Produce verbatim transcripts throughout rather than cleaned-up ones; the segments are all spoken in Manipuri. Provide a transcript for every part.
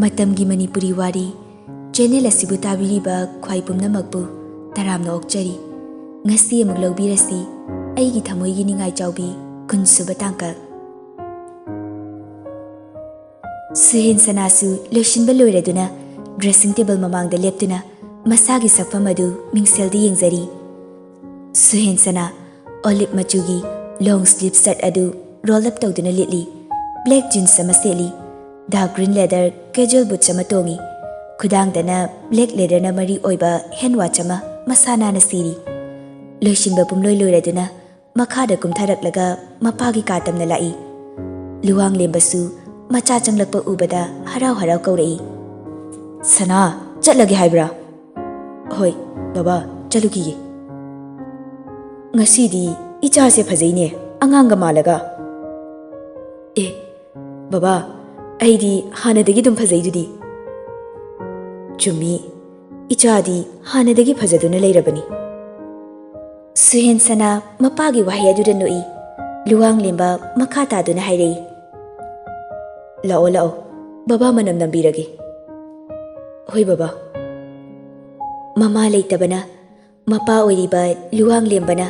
ꯃꯇꯝꯒꯤ ꯃꯅꯤꯄꯨꯔꯤ ꯋꯥꯔꯤ ꯆꯦꯅꯦꯜ ꯑꯁꯤꯕꯨ ꯇꯥꯕꯤꯔꯤꯕ ꯈ꯭ꯋꯥꯏ ꯄꯨꯝꯅꯃꯛꯄꯨ ꯇꯔꯥꯝꯅ ꯑꯣꯛꯆꯔꯤ꯫ ꯉꯁꯤ ꯑꯃꯨꯛ ꯂꯧꯕꯤꯔꯁꯤ ꯑꯩꯒꯤ ꯊꯃꯣꯏꯒꯤ ꯅꯤꯡꯉꯥꯏ ꯆꯥꯎꯕꯤ ꯀꯨꯟꯁꯨꯕ ꯇꯥꯡꯀꯛ꯫ ꯁꯨꯍꯦꯟ ꯁꯅꯥꯁꯨ ꯂꯣꯏꯁꯤꯟꯕ ꯂꯣꯏꯔꯗꯨꯅ ꯗ꯭ꯔꯦꯁꯤꯡ ꯇꯦꯕꯜ ꯃꯃꯥꯡꯗ ꯂꯦꯞꯇꯨꯅ ꯃꯁꯥꯒꯤ ꯁꯛꯐꯝ ꯑꯗꯨ ꯃꯤꯡꯁꯦꯜꯗ ꯌꯦꯡꯖꯔꯤ꯫ ꯁꯨꯍꯦꯟ ꯁꯅꯥ ꯑꯣꯂꯤꯚ ꯃꯆꯨꯒꯤ ꯂꯣꯡ ꯁ꯭ꯂꯤꯚ ꯁꯔꯠ ꯑꯗꯨ ꯔꯣꯜ ꯑꯞ ꯇꯧꯗꯨꯅ ꯂꯤꯠꯂꯤ꯫ ꯕ꯭ꯂꯦꯛ ꯖꯤꯟꯁ ꯑꯃ ꯁꯦꯠꯂꯤ꯫ Dark green leather casual boots ꯑꯃ ꯇꯣꯡꯉꯤ꯫ ꯈꯨꯗꯥꯡꯗꯅ ꯕ꯭ꯂꯦꯛ ꯂꯦꯗꯔꯅ ꯃꯔꯤ ꯑꯣꯏꯕ ꯍꯦꯟ ꯋꯥꯆ ꯑꯃ ꯃꯁꯥ ꯅꯥꯟꯅ ꯁꯤꯔꯤ꯫ ꯂꯣꯏꯁꯤꯟꯕ ꯄꯨꯝꯂꯣꯏ ꯂꯣꯏꯔꯗꯨꯅ ꯃꯈꯥꯗ ꯀꯨꯝꯊꯔꯛꯂꯒ ꯃꯄꯥꯒꯤ ꯀꯥ ꯇꯝꯅ ꯂꯥꯛꯏ꯫ ꯂꯨꯋꯥꯡꯂꯦꯝꯕꯁꯨ ꯃꯆꯥ ꯆꯪꯂꯛꯄ ꯎꯕꯗ ꯍꯔꯥꯎ ꯍꯔꯥꯎ ꯀꯧꯔꯛꯏ꯫ "ꯁꯅꯥ, ꯆꯠꯂꯒꯦ ꯍꯥꯏꯕ꯭ꯔꯥ?" "ꯍꯣꯏ, ꯕꯕꯥ, ꯆꯠꯂꯨꯈꯤꯒꯦ꯫ ꯉꯁꯤꯗꯤ ꯏꯆꯥꯁꯦ ꯐꯖꯩꯅꯦ, ꯑꯉꯥꯡꯒ ꯃꯥꯜꯂꯒ꯫" "ꯑꯦ, ꯕꯕꯥ, ꯑꯩꯗꯤ ꯍꯥꯟꯅꯗꯒꯤ ꯑꯗꯨꯝ ꯐꯖꯩꯗꯨꯗꯤ꯫" "ꯆꯨꯝꯃꯤ, ꯏꯆꯥꯗꯤ ꯍꯥꯟꯅꯗꯒꯤ ꯐꯖꯗꯨꯅ ꯂꯩꯔꯕꯅꯤ꯫" ꯁꯨꯍꯦꯟ ꯁꯅꯥ ꯃꯄꯥꯒꯤ ꯋꯥꯍꯩ ꯑꯗꯨꯗ ꯅꯣꯛꯏ꯫ ꯂꯨꯋꯥꯡꯂꯦꯝꯕ ꯃꯈꯥ ꯇꯥꯗꯨꯅ ꯍꯥꯏꯔꯛꯏ, "ꯂꯥꯛꯑꯣ, ꯂꯥꯛꯑꯣ, ꯕꯕꯥ ꯃꯅꯝ ꯅꯝꯕꯤꯔꯒꯦ꯫" "ꯍꯣꯏ, ꯕꯕꯥ꯫" ꯃꯃꯥ ꯂꯩꯇꯕꯅ ꯃꯄꯥ ꯑꯣꯏꯔꯤꯕ ꯂꯨꯋꯥꯡꯂꯦꯝꯕꯅ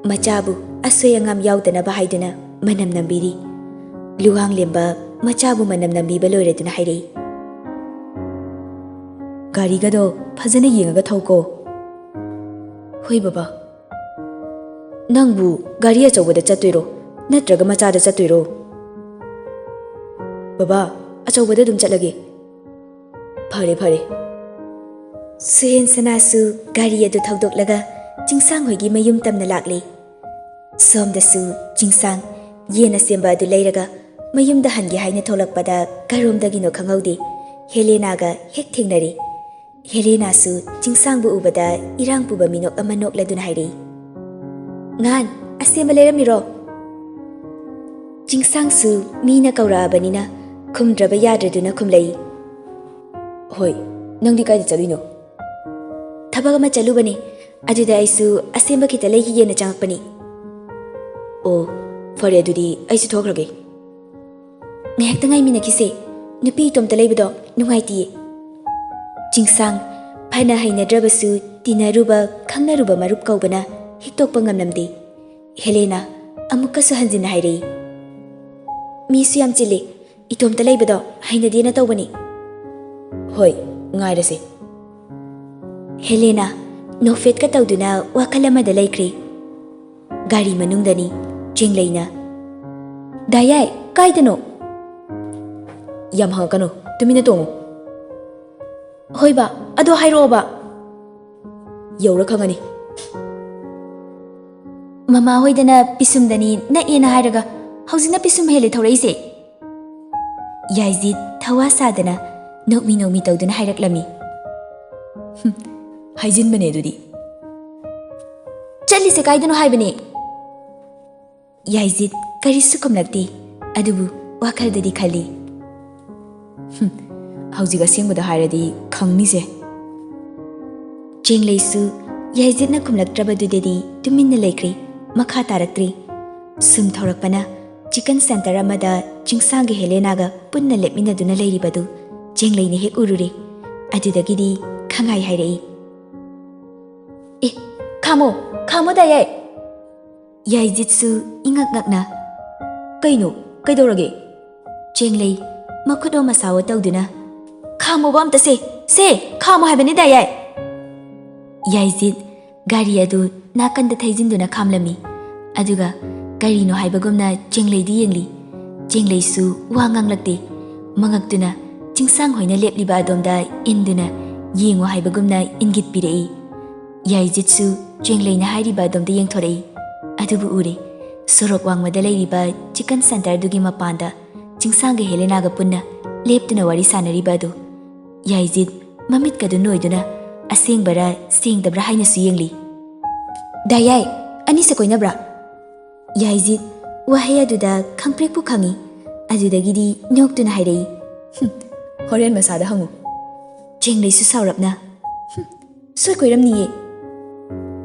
ꯃꯆꯥꯕꯨ ꯑꯁꯣꯏ ꯑꯉꯥꯝ ꯌꯥꯎꯗꯅꯕ ꯍꯥꯏꯗꯨꯅ ꯃꯅꯝ ꯅꯝꯕꯤꯔꯤ꯫ ꯂꯨꯋꯥꯡꯂꯦꯝꯕ ꯃꯆꯥꯕꯨ ꯃꯅꯝ ꯅꯝꯕꯤꯕ ꯂꯣꯏꯔꯗꯨꯅ ꯍꯥꯏꯔꯛꯏ, "ꯒꯥꯔꯤꯒꯗꯣ ꯐꯖꯅ ꯌꯦꯡꯉꯒ ꯊꯧꯀꯣ꯫" "ꯍꯣꯏ, ꯕꯕꯥ꯫" "ꯅꯪꯕꯨ ꯒꯥꯔꯤ ꯑꯆꯧꯕꯗ ꯆꯠꯇꯣꯏꯔꯣ, ꯅꯠꯇ꯭ꯔꯒ ꯃꯆꯥꯗ ꯆꯠꯇꯣꯏꯔꯣ?" "ꯕꯕꯥ, ꯑꯆꯧꯕꯗ ꯑꯗꯨꯝ ꯆꯠꯂꯒꯦ꯫" "ꯐꯔꯦ, ꯐꯔꯦ꯫" ꯁꯨꯍꯦꯟ ꯁꯅꯥꯁꯨ ꯒꯥꯔꯤ ꯑꯗꯨ ꯊꯧꯗꯣꯛꯂꯒ ꯆꯤꯡꯁꯥꯡ ꯍꯣꯏꯒꯤ ꯃꯌꯨꯝ ꯇꯝꯅ ꯂꯥꯛꯂꯦ꯫ ꯁꯣꯝꯗꯁꯨ ꯆꯤꯡꯁꯥꯡ ꯌꯦꯟ ꯑꯁꯦꯝꯕ ꯑꯗꯨ ꯂꯩꯔꯒ ꯃꯌꯨꯝꯗ ꯍꯟꯒꯦ ꯍꯥꯏꯅ ꯊꯣꯛꯂꯛꯄꯗ ꯀꯔꯣꯝꯗꯒꯤꯅꯣ ꯈꯪꯍꯧꯗꯦ, ꯍꯦꯂꯦꯅꯥꯒ ꯍꯦꯛ ꯊꯦꯡꯅꯔꯦ꯫ ꯍꯦꯂꯦꯅꯥꯁꯨ ꯆꯤꯡꯁꯥꯡꯕꯨ ꯎꯕꯗ ꯏꯔꯥꯡ ꯄꯨꯕ ꯃꯤꯅꯣꯛ ꯑꯃ ꯅꯣꯛꯂꯗꯨꯅ ꯍꯥꯏꯔꯛꯏ, "ꯉꯥꯟ, ꯑꯁꯦꯝꯕ ꯂꯩꯔꯝꯃꯤꯔꯣ?" ꯆꯤꯡꯁꯥꯡꯁꯨ ꯃꯤꯅ ꯀꯧꯔꯛꯑꯕꯅꯤꯅ ꯈꯨꯝꯗ꯭ꯔꯕ ꯌꯥꯗ꯭ꯔꯗꯨꯅ ꯈꯨꯝꯂꯛꯏ, "ꯍꯣꯏ, ꯅꯪꯗꯤ ꯀꯥꯏꯗ ꯆꯠꯂꯨꯏꯅꯣ?" "ꯊꯕꯛ ꯑꯃ ꯆꯠꯂꯨꯕꯅꯦ, ꯑꯗꯨꯗ ꯑꯩꯁꯨ ꯑꯁꯦꯝꯕ ꯈꯤꯇ ꯂꯩꯈꯤꯒꯦꯅ ꯆꯪꯉꯛꯄꯅꯤ꯫" "ꯑꯣ, ꯐꯔꯦ, ꯑꯗꯨꯗꯤ ꯑꯩꯁꯨ ꯊꯣꯛꯈ꯭ꯔꯒꯦ꯫" "ꯉꯥꯏꯍꯥꯛꯇ ꯉꯥꯏꯃꯤꯟꯅꯈꯤꯁꯦ, ꯅꯨꯄꯤ ꯏꯇꯣꯝꯇ ꯂꯩꯕꯗꯣ ꯅꯨꯡꯉꯥꯏꯇꯤꯌꯦ꯫ ꯆꯤꯡꯁꯥꯡ, ꯐꯅ ꯍꯩꯅꯗ꯭ꯔꯕꯁꯨ ꯇꯤꯟꯅꯔꯨꯕ, ꯈꯪꯅꯔꯨꯕ ꯃꯔꯨꯞ ꯀꯧꯕꯅ ꯍꯤꯛꯇꯣꯛꯄ ꯉꯝꯂꯝꯗꯦ꯫ ꯍꯦꯂꯦꯅꯥ ꯑꯃꯨꯛꯀꯁꯨ ꯍꯟꯖꯤꯟꯅ ꯍꯥꯏꯔꯛꯏ, "ꯃꯤꯁꯨ ꯌꯥꯝ ꯆꯤꯜꯂꯤ, ꯏꯇꯣꯝꯇ ꯂꯩꯕꯗꯣ ꯍꯩꯅꯗꯦꯅ ꯇꯧꯕꯅꯤ꯫" "ꯍꯣꯏ, ꯉꯥꯏꯔꯁꯦ꯫" ꯍꯦꯂꯦꯅꯥ ꯅꯣꯛꯐꯦꯠꯀ ꯇꯧꯗꯨꯅ ꯋꯥꯈꯜ ꯑꯃꯗ ꯂꯩꯈ꯭ꯔꯦ꯫ ꯒꯥꯔꯤ ꯃꯅꯨꯡꯗꯅꯤ꯫ ꯆꯦꯡꯂꯩꯅ, "ꯗꯥ ꯌꯥꯏ, ꯀꯥꯏꯗꯅꯣ?" "ꯌꯥꯝ ꯍꯪꯉꯛꯀꯅꯨ, ꯇꯨꯃꯤꯟꯅ ꯇꯣꯡꯉꯨ꯫" "ꯍꯣꯏ ꯕꯥ, ꯑꯗꯣ ꯍꯥꯏꯔꯛꯑꯣꯕ꯫" "ꯌꯧꯔ ꯈꯪꯉꯅꯤ꯫" "ꯃꯃꯥ ꯍꯣꯏꯗꯅ ꯄꯤꯁꯨꯝꯗꯅꯤ ꯅꯛꯑꯦꯅ ꯍꯥꯏꯔꯒ ꯍꯧꯖꯤꯛꯅ ꯄꯤꯁꯨꯝ ꯍꯦꯜꯂꯦ ꯊꯧꯔꯛꯏꯁꯦ꯫" ꯌꯥꯏꯖꯤꯠ ꯊꯋꯥ ꯁꯥꯗꯅ ꯅꯣꯛꯃꯤ ꯅꯣꯛꯃꯤ ꯇꯧꯗꯨꯅ ꯍꯥꯏꯔꯛꯂꯝꯃꯤ꯫ "ꯍꯨꯝ, ꯍꯥꯏꯖꯤꯟꯕꯅꯦ ꯑꯗꯨꯗꯤ꯫" "ꯆꯠꯂꯤꯁꯦ ꯀꯥꯏꯗꯅꯣ ꯍꯥꯏꯕꯅꯦ?" ꯌꯥꯏꯖꯤꯠ ꯀꯔꯤꯁꯨ ꯈꯨꯝꯂꯛꯇꯦ, ꯑꯗꯨꯕꯨ ꯋꯥꯈꯜꯗꯗꯤ ꯈꯜꯂꯤ, "ꯍꯨꯝ, ꯍꯧꯖꯤꯛ ꯑꯁꯦꯡꯕꯗꯣ ꯍꯥꯏꯔꯗꯤ ꯈꯪꯅꯤꯁꯦ꯫" ꯆꯦꯡꯂꯩꯁꯨ ꯌꯥꯏꯖꯤꯠꯅ ꯈꯨꯝꯂꯛꯇ꯭ꯔꯕꯗꯨꯗꯗꯤ ꯇꯨꯃꯤꯟꯅ ꯂꯩꯈ꯭ꯔꯦ, ꯃꯈꯥ ꯇꯥꯔꯛꯇ꯭ꯔꯦ꯫ ꯁꯨꯝ ꯊꯧꯔꯛꯄꯅ ꯆꯤꯀꯟ ꯁꯦꯟꯇꯔ ꯑꯃꯗ ꯆꯤꯡꯁꯥꯡꯒꯤ ꯍꯦꯂꯦꯅꯥꯒ ꯄꯨꯟꯅ ꯂꯦꯞꯃꯤꯟꯅꯗꯨꯅ ꯂꯩꯔꯤꯕꯗꯨ ꯆꯦꯡꯂꯩꯅ ꯍꯦꯛ ꯎꯔꯨꯔꯦ꯫ ꯑꯗꯨꯗꯒꯤꯗꯤ ꯈꯪꯍꯥꯏ ꯍꯥꯏꯔꯛꯏ, "ꯑꯦ, ꯈꯥꯝꯃꯣ, ꯈꯥꯝꯃꯣ ꯗꯥ ꯌꯥꯏ!" ꯌꯥꯏꯖꯤꯠꯁꯨ ꯏꯉꯛ ꯉꯛꯅ, "ꯀꯩꯅꯣ? ꯀꯩꯗꯧꯔꯒꯦ?" ꯆꯦꯡꯂꯩ ꯃꯈꯨꯠ ꯑꯣ ꯃꯁꯥ ꯑꯣ ꯇꯧꯗꯨꯅ, "ꯈꯥꯝꯃꯣꯕ ꯑꯝꯇ ꯁꯦ, ꯁꯦ, ꯈꯥꯝꯃꯣ ꯍꯥꯏꯕꯅꯤꯗ ꯌꯥꯏ!" ꯌꯥꯏꯖꯤꯠ ꯒꯥꯔꯤ ꯑꯗꯨ ꯅꯥꯀꯟꯗ ꯊꯩꯖꯤꯟꯗꯨꯅ ꯈꯥꯝꯂꯝꯃꯤ꯫ ꯑꯗꯨꯒ ꯀꯔꯤꯅꯣ ꯍꯥꯏꯕꯒꯨꯝꯅ ꯆꯦꯡꯂꯩꯗꯤ ꯌꯦꯡꯂꯤ꯫ ꯆꯦꯡꯂꯩꯁꯨ ꯋꯥ ꯉꯥꯡꯂꯛꯇꯦ꯫ ꯃꯉꯛꯇꯨꯅ ꯆꯤꯡꯁꯥꯡ ꯍꯣꯏꯅ ꯂꯦꯞꯂꯤꯕ ꯑꯗꯣꯝꯗ ꯏꯟꯗꯨꯅ ꯌꯦꯡꯉꯨ ꯍꯥꯏꯕꯒꯨꯝꯅ ꯏꯪꯒꯤꯠ ꯄꯤꯔꯛꯏ꯫ ꯌꯥꯏꯖꯤꯠꯁꯨ ꯆꯦꯡꯂꯩꯅ ꯍꯥꯏꯔꯤꯕ ꯑꯗꯣꯝꯗ ꯌꯦꯡꯊꯣꯔꯛꯏ꯫ ꯑꯗꯨꯕꯨ ꯎꯔꯦ, ꯁꯣꯔꯣꯛ ꯋꯥꯡꯃꯗ ꯂꯩꯔꯤꯕ ꯆꯤꯀꯟ ꯁꯦꯟꯇꯔꯗꯨꯒꯤ ꯃꯄꯥꯟꯗ ꯆꯤꯡꯁꯥꯡꯒ ꯍꯦꯂꯦꯅꯥꯒ ꯄꯨꯟꯅ ꯂꯦꯞꯇꯨꯅ ꯋꯥꯔꯤ ꯁꯥꯟꯅꯔꯤꯕ ꯑꯗꯨ꯫ ꯌꯥꯏꯖꯤꯠ ꯃꯃꯤꯠꯀꯗꯨ ꯅꯣꯏꯗꯨꯅ ꯑꯁꯦꯡꯕꯔꯥ ꯁꯦꯡꯗꯕ꯭ꯔꯥ ꯍꯥꯏꯅꯁꯨ ꯌꯦꯡꯂꯤ꯫ "ꯗꯥ ꯌꯥꯏ, ꯑꯅꯤꯁꯦ ꯀꯣꯏꯅꯕ꯭ꯔꯥ?" ꯌꯥꯏꯖꯤꯠ ꯋꯥꯍꯩ ꯑꯗꯨꯗ ꯈꯪꯄ꯭ꯔꯦꯛꯄꯨ ꯈꯪꯏ꯫ ꯑꯗꯨꯗꯒꯤꯗꯤ ꯅꯣꯛꯇꯨꯅ ꯍꯥꯏꯔꯛꯏ, "ꯍꯨꯝ, ꯍꯣꯔꯦꯟ ꯃꯁꯥꯗ ꯍꯪꯉꯨ꯫" ꯆꯦꯡꯂꯩꯁꯨ ꯁꯥꯎꯔꯞꯅ, "ꯍꯨꯝ, ꯁꯣꯏ ꯀꯣꯏꯔꯝꯅꯤꯌꯦ꯫"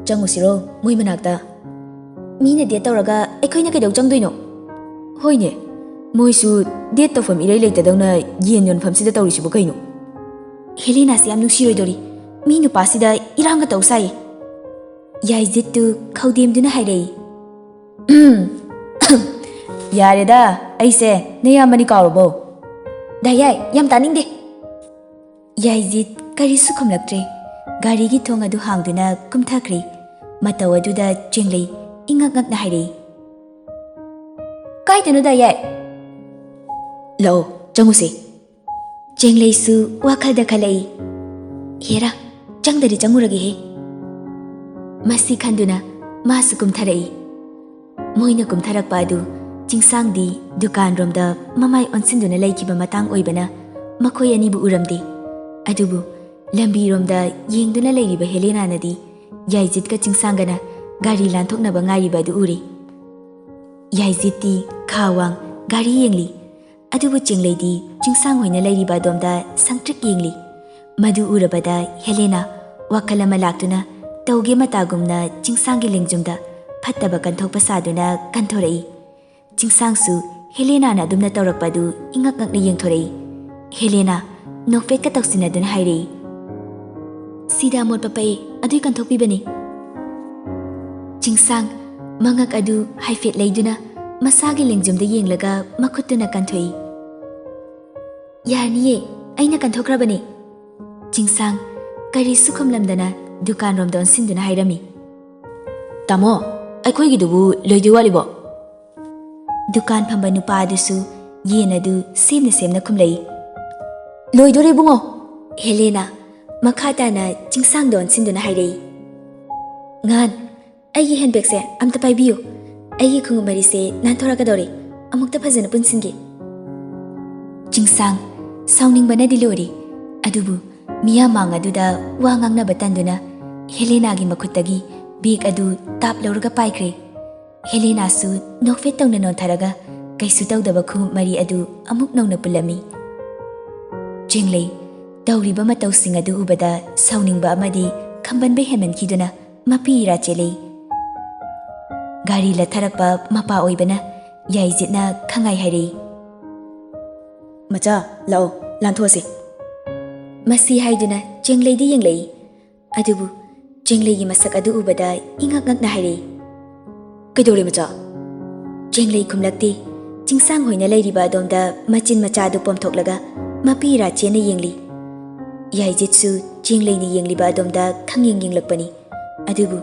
"ꯆꯪꯉꯨꯁꯤꯔꯣ ꯃꯣꯏ ꯃꯅꯥꯛꯇ?" "ꯃꯤꯅ ꯗꯦꯠ ꯇꯧꯔꯒ ꯑꯩꯈꯣꯏꯅ ꯀꯩꯗꯧ ꯆꯪꯗꯣꯏꯅꯣ?" "ꯍꯣꯏꯅꯦ, ꯃꯣꯏꯁꯨ ꯗꯦꯠ ꯇꯧꯐꯝ ꯏꯔꯩ ꯂꯩꯇꯗꯧꯅ ꯌꯦꯟ ꯌꯣꯟꯐꯝꯁꯤꯗ ꯇꯧꯔꯤꯁꯤꯕꯨ ꯀꯩꯅꯣ? ꯍꯦꯂꯦꯅꯥꯁꯤ ꯌꯥꯝ ꯅꯨꯡꯁꯤꯔꯣꯏꯗꯧꯔꯤ꯫ ꯃꯤ ꯅꯨꯄꯥꯁꯤꯗ ꯏꯔꯥꯡꯒ ꯇꯧ ꯁꯥꯏꯌꯦ꯫ ꯌꯥꯏꯖꯤꯠꯇꯨ ꯈꯧꯗꯦꯝꯗꯨꯅ ꯍꯥꯏꯔꯛꯏ꯫ "ꯎꯝ, ꯌꯥꯔꯦꯗ, ꯑꯩꯁꯦ ꯅꯌꯥꯝꯕꯅꯤ ꯀꯥꯎꯔꯕꯣ?" "ꯗꯥ ꯌꯥꯏ, ꯌꯥꯝ ꯇꯥꯅꯤꯡꯗꯦ!" ꯌꯥꯏꯖꯤꯠ ꯀꯔꯤꯁꯨ ꯈꯨꯝꯂꯛꯇ꯭ꯔꯦ꯫ ꯒꯥꯔꯤꯒꯤ ꯊꯣꯡ ꯑꯗꯨ ꯍꯥꯡꯗꯨꯅ ꯀꯨꯝꯊꯈ꯭ꯔꯦ꯫ ꯃꯇꯧ ꯑꯗꯨꯗ ꯆꯦꯡꯂꯩ ꯏꯉꯛ ꯉꯛꯅ ꯍꯥꯏꯔꯛꯏ, "ꯀꯥꯏꯗꯅꯣ ꯗꯥ ꯌꯥꯏ?" "ꯂꯥꯛꯑꯣ, ꯆꯪꯉꯨꯁꯦ꯫" ꯆꯦꯡꯂꯩꯁꯨ ꯋꯥꯈꯜꯗ ꯈꯜꯂꯛꯏ, "ꯍꯦꯔꯥ, ꯆꯪꯗꯗꯤ ꯆꯪꯉꯨꯔꯒꯦꯍꯦ꯫" ꯃꯁꯤ ꯈꯟꯗꯨꯅ ꯃꯥꯁꯨ ꯀꯨꯝꯊꯔꯛꯏ꯫ ꯃꯣꯏꯅ ꯀꯨꯝꯊꯔꯛꯄ ꯑꯗꯨ ꯆꯤꯡꯁꯥꯡꯗꯤ ꯗꯨꯀꯥꯟꯔꯣꯝꯗ ꯃꯃꯥꯏ ꯑꯣꯟꯁꯤꯟꯗꯨꯅ ꯂꯩꯈꯤꯕ ꯃꯇꯥꯡ ꯑꯣꯏꯕꯅ ꯃꯈꯣꯏ ꯑꯅꯤꯕꯨ ꯎꯔꯝꯗꯦ꯫ ꯑꯗꯨꯕꯨ ꯂꯝꯕꯤꯔꯣꯝꯗ ꯌꯦꯡꯗꯨꯅ ꯂꯩꯔꯤꯕ ꯍꯦꯂꯦꯅꯥꯅꯗꯤ ꯌꯥꯏꯖꯤꯠꯀ ꯆꯤꯡꯁꯥꯡꯒꯅ ꯒꯥꯔꯤ ꯂꯥꯟꯊꯣꯛꯅꯕ ꯉꯥꯏꯔꯤꯕ ꯑꯗꯨ ꯎꯔꯦ꯫ ꯌꯥꯏꯖꯤꯠꯇꯤ ꯈꯥ ꯋꯥꯡ ꯒꯥꯔꯤ ꯌꯦꯡꯂꯤ꯫ ꯑꯗꯨꯕꯨ ꯆꯦꯡꯂꯩꯗꯤ ꯆꯤꯡꯁꯥꯡ ꯍꯣꯏꯅ ꯂꯩꯔꯤꯕ ꯑꯗꯣꯝꯗ ꯁꯪꯇ꯭ꯔꯤꯛ ꯌꯦꯡꯂꯤ꯫ ꯃꯗꯨ ꯎꯔꯕꯗ ꯍꯦꯂꯦꯅꯥ ꯋꯥꯈꯜ ꯑꯃ ꯂꯥꯛꯇꯨꯅ ꯇꯧꯒꯦ ꯃꯇꯥꯒꯨꯝꯅ ꯆꯤꯡꯁꯥꯡꯒꯤ ꯂꯦꯡꯖꯨꯝꯗ ꯐꯠꯇꯕ ꯀꯟꯊꯣꯛꯄ ꯁꯥꯗꯨꯅ ꯀꯟꯊꯣꯔꯛꯏ꯫ ꯆꯤꯡꯁꯥꯡꯁꯨ ꯍꯦꯂꯦꯅꯥꯅ ꯑꯗꯨꯝꯅ ꯇꯧꯔꯛꯄ ꯑꯗꯨ ꯏꯉꯛ ꯉꯛꯅ ꯌꯦꯡꯊꯣꯔꯛꯏ꯫ ꯍꯦꯂꯦꯅꯥ ꯅꯣꯛꯐꯦꯠꯀ ꯇꯧꯁꯤꯟꯅꯗꯨꯅ ꯍꯥꯏꯔꯛꯏ, "ꯁꯤꯗ ꯑꯃꯣꯠꯄ ꯄꯛꯏ, ꯑꯗꯨꯏ ꯀꯟꯊꯣꯛꯄꯤꯕꯅꯤ꯫" ꯆꯤꯡꯁꯥꯡ ꯃꯉꯛ ꯑꯗꯨ ꯍꯥꯏꯐꯦꯠ ꯂꯩꯗꯨꯅ ꯃꯁꯥꯒꯤ ꯂꯦꯡꯖꯨꯝꯗ ꯌꯦꯡꯂꯒ ꯃꯈꯨꯠꯇꯨꯅ ꯀꯟꯊꯣꯛꯏ꯫ "ꯌꯥꯔꯅꯤꯌꯦ, ꯑꯩꯅ ꯀꯟꯊꯣꯛꯈ꯭ꯔꯕꯅꯤ꯫" ꯆꯤꯡꯁꯥꯡ ꯀꯔꯤꯁꯨ ꯈꯨꯝꯂꯝꯗꯅ ꯗꯨꯀꯥꯟꯔꯣꯝꯗ ꯑꯣꯟꯁꯤꯟꯗꯨꯅ ꯍꯥꯏꯔꯝꯃꯤ꯫ "ꯇꯥꯃꯣ, ꯑꯩꯈꯣꯏꯒꯤꯗꯨꯕꯨ ꯂꯣꯏꯗꯣꯏ ꯋꯥꯠꯂꯤꯕꯣ?" ꯗꯨꯀꯥꯟ ꯐꯝꯕ ꯅꯨꯄꯥ ꯑꯗꯨꯁꯨ ꯌꯦꯟ ꯑꯗꯨ ꯁꯦꯝꯅ ꯁꯦꯝꯅ ꯈꯨꯝꯂꯛꯏ꯫ "ꯂꯣꯏꯗꯣꯔꯦ ꯏꯕꯨꯡꯉꯣ!" ꯍꯦꯂꯦꯅꯥ ꯃꯈꯥ ꯇꯥꯅ ꯆꯤꯡꯁꯥꯡꯗ ꯑꯣꯟꯁꯤꯟꯗꯨꯅ ꯍꯥꯏꯔꯛꯏ꯫ "ꯉꯥꯟ, ꯑꯩꯒꯤ ꯍꯦꯟꯕꯦꯒꯁꯦ ꯑꯝꯇ ꯄꯥꯏꯕꯤꯌꯨ꯫ ꯑꯩꯒꯤ ꯈꯣꯡꯎꯞ ꯃꯔꯤꯁꯦ ꯅꯥꯟꯊꯣꯔꯛꯀꯗꯧꯔꯦ꯫ ꯑꯃꯨꯛꯇ ꯐꯖꯅ ꯄꯨꯟꯁꯤꯟꯒꯦ꯫" ꯆꯤꯡꯁꯥꯡ ꯁꯥꯎꯅꯤꯡꯕꯅꯗꯤ ꯂꯣꯏꯔꯦ꯫ ꯑꯗꯨꯕꯨ ꯃꯤꯌꯥꯝ ꯃꯥꯡ ꯑꯗꯨꯗ ꯋꯥ ꯉꯥꯡꯅꯕ ꯇꯟꯗꯨꯅ ꯍꯦꯂꯦꯅꯥꯒꯤ ꯃꯈꯨꯠꯇꯒꯤ ꯕꯦꯒ ꯑꯗꯨ ꯇꯥꯞ ꯂꯧꯔꯒ ꯄꯥꯏꯈ꯭ꯔꯦ꯫ ꯍꯦꯂꯦꯅꯥꯁꯨ ꯅꯣꯛꯐꯦꯠ ꯇꯧꯅ ꯅꯣꯟꯊꯔꯒ ꯀꯩꯁꯨ ꯇꯧꯗꯕ ꯈꯣꯡꯎꯞ ꯃꯔꯤ ꯑꯗꯨ ꯑꯃꯨꯛ ꯅꯧꯅ ꯄꯨꯜꯂꯝꯃꯤ꯫ ꯆꯦꯡꯂꯩ ꯇꯧꯔꯤꯕ ꯃꯇꯧꯁꯤꯡ ꯑꯗꯨ ꯎꯕꯗ ꯁꯥꯎꯅꯤꯡꯕ ꯑꯃꯗꯤ ꯈꯝꯕꯟꯕ ꯍꯦꯟꯃꯟꯈꯤꯗꯨꯅ ꯃꯄꯤ ꯏꯔꯥ ꯆꯦꯜꯂꯤ꯫ ꯒꯥꯔꯤ ꯂꯠꯊꯔꯛꯄ ꯃꯄꯥ ꯑꯣꯏꯕꯅ ꯌꯥꯏꯖꯤꯠꯅ ꯈꯪꯉꯥꯏ ꯍꯥꯏꯔꯛꯏ꯫ "ꯃꯆꯥ, ꯂꯥꯛꯑꯣ, ꯂꯥꯟꯊꯣꯛꯑꯁꯤ꯫" ꯃꯁꯤ ꯍꯥꯏꯗꯨꯅ ꯆꯦꯡꯂꯩꯗ ꯌꯦꯡꯂꯛꯏ꯫ ꯑꯗꯨꯕꯨ ꯆꯦꯡꯂꯩꯒꯤ ꯃꯁꯛ ꯑꯗꯨ ꯎꯕꯗ ꯏꯉꯛ ꯉꯛꯅ ꯍꯥꯏꯔꯛꯏ꯫ "ꯀꯩꯗꯧꯔꯦ, ꯃꯆꯥ?" ꯆꯦꯡꯂꯩ ꯈꯨꯝꯂꯛꯇꯦ꯫ ꯆꯤꯡꯁꯥꯡ ꯍꯣꯏꯅ ꯂꯩꯔꯤꯕ ꯑꯗꯣꯝꯗ ꯃꯆꯤꯟ ꯃꯆꯥ ꯑꯗꯨ ꯄꯣꯝꯊꯣꯛꯂꯒ ꯃꯄꯤ ꯏꯔꯥ ꯆꯦꯟꯅ ꯌꯦꯡꯂꯤ꯫ ꯌꯥꯏꯖꯤꯠꯁꯨ ꯆꯦꯡꯂꯩꯅ ꯌꯦꯡꯂꯤꯕ ꯑꯗꯣꯝꯗ ꯈꯪꯌꯦꯡ ꯌꯦꯡꯂꯛꯄꯅꯤ꯫ ꯑꯗꯨꯕꯨ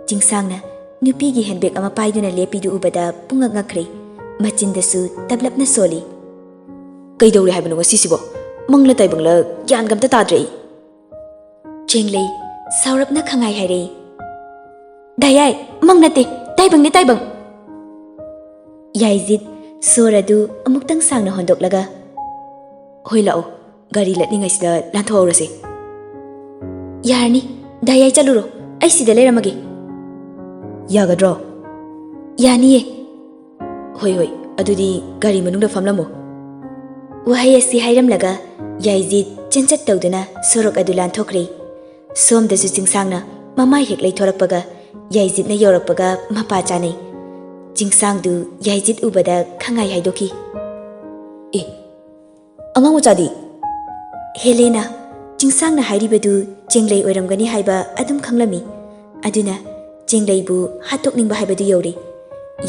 ꯆꯤꯡꯁꯥꯡꯅ ꯅꯨꯄꯤꯒꯤ ꯍꯦꯟꯕꯦꯒ ꯑꯃ ꯄꯥꯏꯗꯨꯅ ꯂꯦꯞꯄꯤꯗꯨ ꯎꯕꯗ ꯄꯨꯡꯉꯛ ꯉꯛꯈ꯭ꯔꯦ꯫ ꯃꯆꯤꯟꯗꯁꯨ ꯇꯞꯂꯞꯅ ꯁꯣꯜꯂꯤ꯫ "ꯀꯩꯗꯧꯔꯦ ꯍꯥꯏꯕꯅꯣ ꯉꯁꯤꯁꯤꯕꯣ? ꯃꯪꯂ ꯇꯥꯏꯕꯪꯂ ꯒ꯭ꯌꯥꯟꯒ ꯑꯝꯇ ꯇꯥꯗ꯭ꯔꯦ ꯑꯩ꯫" ꯆꯦꯡꯂꯩ ꯁꯥꯎꯔꯞꯅ ꯈꯪꯍꯥꯏ ꯍꯥꯏꯔꯛꯏ꯫ "ꯗꯥ ꯌꯥꯏ, ꯃꯪ ꯅꯠꯇꯦ, ꯇꯥꯏꯕꯪꯅꯦ, ꯇꯥꯏꯕꯪ!" ꯌꯥꯏꯖꯤꯠ ꯁꯣꯔ ꯑꯗꯨ ꯑꯃꯨꯛꯇꯪ ꯁꯥꯡꯅ ꯍꯣꯟꯗꯣꯛꯂꯒ, "ꯍꯣꯏ, ꯂꯥꯛꯑꯣ, ꯒꯥꯔꯤ ꯂꯠꯂꯤꯉꯩꯁꯤꯗ ꯂꯥꯟꯊꯣꯛꯍꯧꯔꯁꯦ꯫" "ꯌꯥꯔꯅꯤ, ꯗꯥ ꯌꯥꯏ, ꯆꯠꯂꯨꯔꯣ, ꯑꯩ ꯁꯤꯗ ꯂꯩꯔꯝꯃꯒꯦ꯫" "ꯌꯥꯒꯗ꯭ꯔꯣ?" "ꯌꯥꯅꯤꯌꯦ꯫" "ꯍꯣꯏ, ꯍꯣꯏ, ꯑꯗꯨꯗꯤ ꯒꯥꯔꯤ ꯃꯅꯨꯡꯗ ꯐꯝꯂꯝꯃꯣ꯫" ꯋꯥꯍꯩ ꯑꯁꯤ ꯍꯥꯏꯔꯝꯂꯒ ꯌꯥꯏꯖꯤꯠ ꯆꯦꯟꯆꯠ ꯇꯧꯗꯨꯅ ꯁꯣꯔꯣꯛ ꯑꯗꯨ ꯂꯥꯟꯊꯣꯛꯈ꯭ꯔꯦ꯫ ꯁꯣꯝꯗꯁꯨ ꯆꯤꯡꯁꯥꯡꯅ ꯃꯃꯥꯏ ꯍꯦꯛ ꯂꯩꯊꯣꯔꯛꯄꯒ ꯌꯥꯏꯖꯤꯠꯅ ꯌꯧꯔꯛꯄꯒ ꯃꯄꯥ ꯆꯥꯅꯩ꯫ ꯆꯤꯡꯁꯥꯡꯗꯨ ꯌꯥꯏꯖꯤꯠ ꯎꯕꯗ ꯈꯪꯉꯥꯏ ꯍꯥꯏꯗꯣꯛꯈꯤ꯫ "ꯑꯦ, ꯑꯉꯥꯡ ꯃꯆꯥꯗꯤ?" "ꯍꯦꯂꯦꯅꯥ, ꯆꯤꯡꯁꯥꯡꯅ ꯍꯥꯏꯔꯤꯕꯗꯨ ꯆꯦꯡꯂꯩ ꯑꯣꯏꯔꯝꯒꯅꯤ ꯍꯥꯏꯕ ꯑꯗꯨꯝ ꯈꯪꯂꯝꯃꯤ꯫ ꯑꯗꯨꯅ ꯆꯦꯡꯂꯩꯕꯨ ꯍꯥꯠꯇꯣꯛꯅꯤꯡꯕ ꯍꯥꯏꯕꯗꯨ ꯌꯧꯔꯦ꯫"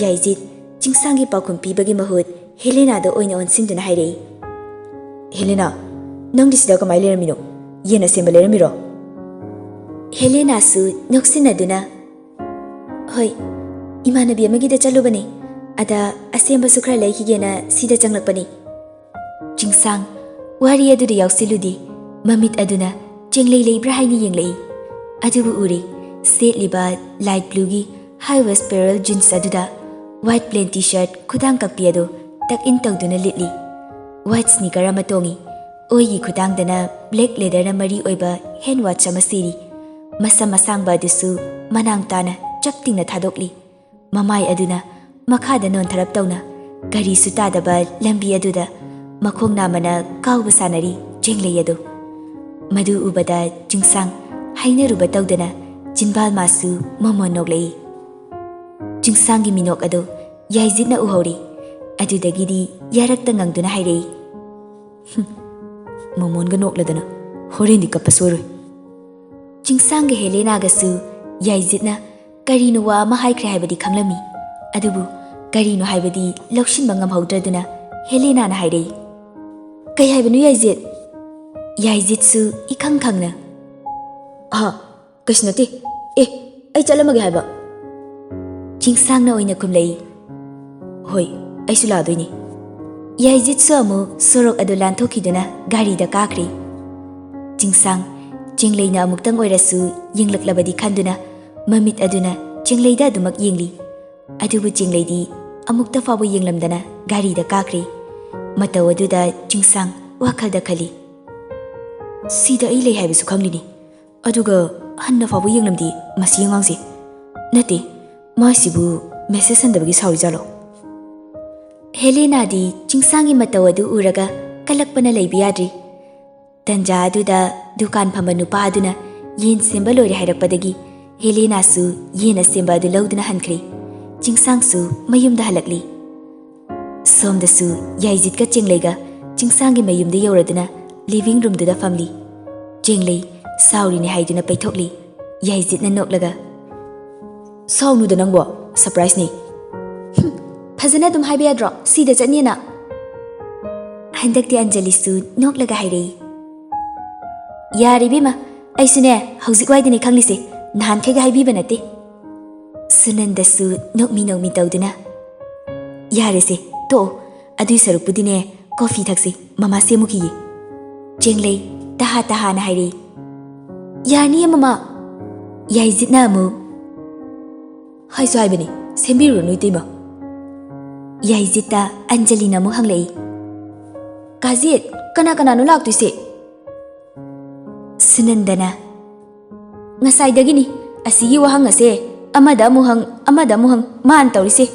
ꯌꯥꯏꯖꯤꯠ ꯆꯤꯡꯁꯥꯡꯒꯤ ꯄꯥꯎꯈꯨꯝ ꯄꯤꯕꯒꯤ ꯃꯍꯨꯠ ꯍꯦꯂꯦꯅꯥꯗ ꯑꯣꯏꯅ ꯑꯣꯟꯁꯤꯟꯗꯨꯅ ꯍꯥꯏꯔꯛꯏ꯫ "ꯍꯦꯂꯦꯅꯥ, ꯅꯪꯗꯤ ꯁꯤꯗ ꯀꯃꯥꯏ ꯂꯩꯔꯝꯃꯤꯅꯣ? ꯌꯦꯟ ꯑꯁꯦꯝꯕ ꯂꯩꯔꯝꯃꯤꯔꯣ?" ꯍꯦꯂꯦꯅꯥꯁꯨ ꯅꯣꯛꯁꯤꯟꯅꯗꯨꯅ, "ꯍꯣꯏ, ꯏꯃꯥꯟꯅꯕꯤ ꯑꯃꯒꯤꯗ ꯆꯠꯂꯨꯕꯅꯦ꯫ ꯑꯗ ꯑꯁꯦꯝꯕꯁꯨ ꯈꯔ ꯂꯩꯈꯤꯒꯦꯅ ꯁꯤꯗ ꯆꯪꯂꯛꯄꯅꯤ꯫" ꯆꯤꯡꯁꯥꯡ ꯋꯥꯔꯤ ꯑꯗꯨꯗ ꯌꯥꯎꯁꯤꯜꯂꯨꯗꯦ꯫ ꯃꯃꯤꯠ ꯑꯗꯨꯅ ꯆꯦꯡꯂꯩ ꯂꯩꯕ꯭ꯔꯥ ꯍꯥꯏꯅ ꯌꯦꯡꯂꯛꯏ꯫ ꯑꯗꯨꯕꯨ ꯎꯔꯦ, ꯁꯦꯠꯂꯤꯕ light blueꯒꯤ high waist parallel jeans ꯑꯗꯨꯗ white plain T-shirt ꯈꯨꯗꯥꯡ ꯀꯛꯄꯤ ꯑꯗꯨ tuck in ꯇꯧꯗꯨꯅ ꯂꯤꯠꯂꯤ꯫ White sneaker ꯑꯃ ꯇꯣꯡꯉꯤ꯫ ꯑꯣꯏꯒꯤ ꯈꯨꯗꯥꯡꯗꯅ black leatherꯅ ꯃꯔꯤ ꯑꯣꯏꯕ hand watch ꯑꯃ ꯁꯤꯔꯤ꯫ ꯃꯁꯝ ꯑꯁꯥꯡꯕ ꯑꯗꯨꯁꯨ ꯃꯅꯥꯡ ꯇꯥꯅ ꯆꯞ ꯇꯤꯡꯅ ꯊꯥꯗꯣꯛꯂꯤ꯫ ꯃꯃꯥꯏ ꯑꯗꯨꯅ ꯃꯈꯥꯗ ꯅꯣꯟꯊꯔꯞ ꯇꯧꯅ ꯒꯥꯔꯤꯁꯨ ꯇꯥꯗꯕ ꯂꯝꯕꯤ ꯑꯗꯨꯗ ꯃꯈꯣꯡ ꯅꯥꯝꯃꯅ ꯀꯥꯎꯕ ꯁꯥꯟꯅꯔꯤ ꯆꯦꯡꯂꯩ ꯑꯗꯨ꯫ ꯃꯗꯨ ꯎꯕꯗ ꯆꯤꯡꯁꯥꯡ ꯍꯥꯏꯅꯔꯨꯕ ꯇꯧꯗꯅ ꯆꯤꯟꯕꯥꯜ ꯃꯥꯁꯨ ꯃꯣꯃꯣꯟ ꯅꯣꯛꯂꯛꯏ꯫ ꯆꯤꯡꯁꯥꯡꯒꯤ ꯃꯤꯅꯣꯛ ꯑꯗꯨ ꯌꯥꯏꯖꯤꯠꯅ ꯎꯍꯧꯔꯦ꯫ ꯑꯗꯨꯗꯒꯤꯗꯤ ꯌꯥꯔꯛꯇ ꯉꯪꯗꯨꯅ ꯍꯥꯏꯔꯛꯏ, "ꯍꯨꯝ, ꯃꯣꯃꯣꯟꯒ ꯅꯣꯛꯂꯗꯅ ꯍꯣꯔꯦꯟꯗꯤ ꯀꯞꯄ ꯁꯣꯏꯔꯣꯏ꯫" ꯆꯤꯡꯁꯥꯡꯒ ꯍꯦꯂꯦꯅꯥꯒꯁꯨ ꯌꯥꯏꯖꯤꯠꯅ ꯀꯔꯤꯅꯣ ꯋꯥ ꯑꯃ ꯍꯥꯏꯈ꯭ꯔꯦ ꯍꯥꯏꯕꯗꯤ ꯈꯪꯂꯝꯃꯤ, ꯑꯗꯨꯕꯨ ꯀꯔꯤꯅꯣ ꯍꯥꯏꯕꯗꯤ ꯂꯧꯁꯤꯟꯕ ꯉꯝꯍꯧꯗ꯭ꯔꯗꯨꯅ ꯍꯦꯂꯦꯅꯥꯅ ꯍꯥꯏꯔꯛꯏ, "ꯀꯩ ꯍꯥꯏꯕꯅꯣ ꯌꯥꯏꯖꯤꯠ?" ꯌꯥꯏꯖꯤꯠꯁꯨ ꯏꯈꯪ ꯈꯪꯅ, "ꯑꯍ, ꯀꯩꯁꯨ ꯅꯠꯇꯦ꯫ ꯑꯦ, ꯑꯩ ꯆꯠꯂꯝꯃꯒꯦ ꯍꯥꯏꯕ꯫" ꯆꯤꯡꯁꯥꯡꯅ ꯑꯣꯏꯅ ꯈꯨꯝꯂꯛꯏ, "ꯍꯣꯏ, ꯑꯩꯁꯨ ꯂꯥꯛꯑꯗꯣꯏꯅꯤ꯫" ꯌꯥꯏꯖꯤꯠꯁꯨ ꯑꯃꯨꯛ ꯁꯣꯔꯣꯛ ꯑꯗꯨ ꯂꯥꯟꯊꯣꯛꯈꯤꯗꯨꯅ ꯒꯥꯔꯤꯗ ꯀꯥꯈ꯭ꯔꯦ꯫ ꯆꯤꯡꯁꯥꯡ, ꯆꯦꯡꯂꯩꯅ ꯑꯃꯨꯛꯇꯪ ꯑꯣꯏꯔꯁꯨ ꯌꯦꯡꯂꯛꯂꯕꯗꯤ ꯈꯟꯗꯨꯅ ꯃꯃꯤꯠ ꯑꯗꯨꯅ ꯆꯦꯡꯂꯩꯗ ꯑꯗꯨꯃꯛ ꯌꯦꯡꯂꯤ꯫ ꯑꯗꯨꯕꯨ ꯆꯦꯡꯂꯩꯗꯤ ꯑꯃꯨꯛꯇ ꯐꯥꯎꯕ ꯌꯦꯡꯂꯝꯗꯅ ꯒꯥꯔꯤꯗ ꯀꯥꯈ꯭ꯔꯦ꯫ ꯃꯇꯧ ꯑꯗꯨꯗ ꯆꯤꯡꯁꯥꯡ ꯋꯥꯈꯜꯗ ꯈꯜꯂꯤ, "ꯁꯤꯗ ꯑꯩ ꯂꯩ ꯍꯥꯏꯕꯁꯨ ꯈꯪꯂꯤꯅꯤ, ꯑꯗꯨꯒ ꯍꯟꯅ ꯐꯥꯎꯕ ꯌꯦꯡꯂꯝꯗꯦ ꯃꯁꯤ ꯑꯉꯥꯡꯁꯦ꯫ ꯅꯠꯇꯦ, ꯃꯥꯁꯤꯕꯨ ꯃꯦꯁꯦꯖ ꯍꯟꯗꯕꯒꯤ ꯁꯥꯎꯔꯤꯖꯥꯠꯂꯣ?" ꯍꯦꯂꯦꯅꯥꯗꯤ ꯆꯤꯡꯁꯥꯡꯒꯤ ꯃꯇꯧ ꯑꯗꯨ ꯎꯔꯒ ꯀꯜꯂꯛꯄꯅ ꯂꯩꯕ ꯌꯥꯗ꯭ꯔꯤ꯫ ꯇꯟꯖꯥ ꯑꯗꯨꯗ ꯗꯨꯀꯥꯟ ꯐꯝꯕ ꯅꯨꯄꯥ ꯑꯗꯨꯅ ꯌꯦꯟ ꯁꯦꯝꯕ ꯂꯣꯏꯔꯦ ꯍꯥꯏꯔꯛꯄꯗꯒꯤ ꯍꯦꯂꯦꯅꯥꯁꯨ ꯌꯦꯟ ꯑꯁꯦꯝꯕ ꯑꯗꯨ ꯂꯧꯗꯨꯅ ꯍꯟꯈ꯭ꯔꯦ꯫ ꯆꯤꯡꯁꯥꯡꯁꯨ ꯃꯌꯨꯝꯗ ꯍꯜꯂꯛꯂꯤ꯫ ꯁꯣꯝꯗꯁꯨ ꯌꯥꯏꯖꯤꯠꯀ ꯆꯦꯡꯂꯩꯒ ꯆꯤꯡꯁꯥꯡꯒꯤ ꯃꯌꯨꯝꯗ ꯌꯧꯔꯗꯨꯅ ꯂꯤꯚꯤꯡ ꯔꯨꯝꯗꯨꯗ ꯐꯝꯂꯤ꯫ ꯆꯦꯡꯂꯩ ꯁꯥꯎꯔꯤꯅꯦ ꯍꯥꯏꯗꯨꯅ ꯄꯩꯊꯣꯛꯂꯤ꯫ ꯌꯥꯏꯖꯤꯠꯅ ꯅꯣꯛꯂꯒ, "ꯁꯥꯎꯅꯨꯗ ꯅꯪꯕꯣ, ꯁꯔꯄ꯭ꯔꯥꯏꯖꯅꯤ꯫" "ꯍꯨꯝ, ꯐꯖꯅ ꯑꯗꯨꯝ ꯍꯥꯏꯕ ꯌꯥꯗ꯭ꯔꯣ, ꯁꯤꯗ ꯆꯠꯅꯤꯅ?" ꯍꯟꯗꯛꯇꯤ ꯑꯟꯖꯂꯤꯁꯨ ꯅꯣꯛꯂꯒ ꯍꯥꯏꯔꯛꯏ, "ꯌꯥꯔꯦ ꯏꯕꯦꯝꯃ, ꯑꯩꯁꯨꯅꯦ ꯍꯧꯖꯤꯛ ꯋꯥꯏꯗꯅꯦ ꯈꯪꯂꯤꯁꯦ, ꯅꯍꯥꯟꯈꯩꯒ ꯍꯥꯏꯕꯤꯕ ꯅꯠꯇꯦ꯫" ꯁꯨꯅꯟꯗꯁꯨ ꯅꯣꯛꯃꯤ ꯅꯣꯛꯃꯤ ꯇꯧꯗꯨꯅ, "ꯌꯥꯔꯦꯁꯦ, ꯇꯣꯛꯑꯣ, ꯑꯗꯨꯏ ꯁꯔꯨꯛꯄꯨꯗꯤꯅꯦ ꯀꯣꯐꯤ ꯊꯛꯁꯤ, ꯃꯃꯥ ꯁꯦꯝꯃꯨꯈꯤꯌꯦ꯫" ꯆꯦꯡꯂꯩ ꯇꯍꯥ ꯇꯍꯥꯅ ꯍꯥꯏꯔꯛꯏ, "ꯌꯥꯅꯤꯌꯦ ꯃꯃꯥ꯫" ꯌꯥꯏꯖꯤꯠꯅ ꯑꯃꯨꯛ, "ꯍꯥꯏꯁꯨ ꯍꯥꯏꯕꯅꯤ, ꯁꯦꯝꯕꯤꯔꯨꯔꯅꯨ ꯏꯇꯩꯃ꯫" ꯌꯥꯏꯖꯤꯠꯇ ꯑꯟꯖꯂꯤꯅ ꯑꯃꯨꯛ ꯍꯪꯂꯛꯏ, "ꯀꯥꯖꯤꯠ, ꯀꯅꯥ ꯀꯅꯥꯅꯣ ꯂꯥꯛꯇꯣꯏꯁꯦ?" ꯁꯨꯅꯟꯗꯅ, "ꯉꯁꯥꯏꯗꯒꯤꯅꯤ ꯑꯁꯤꯒꯤ ꯋꯥꯍꯪ ꯑꯁꯦ ꯑꯃꯗ ꯑꯃꯨꯛ ꯍꯪ, ꯑꯃꯗ ꯑꯃꯨꯛ ꯍꯪ, ꯃꯥꯅ ꯇꯧꯔꯤꯁꯦ꯫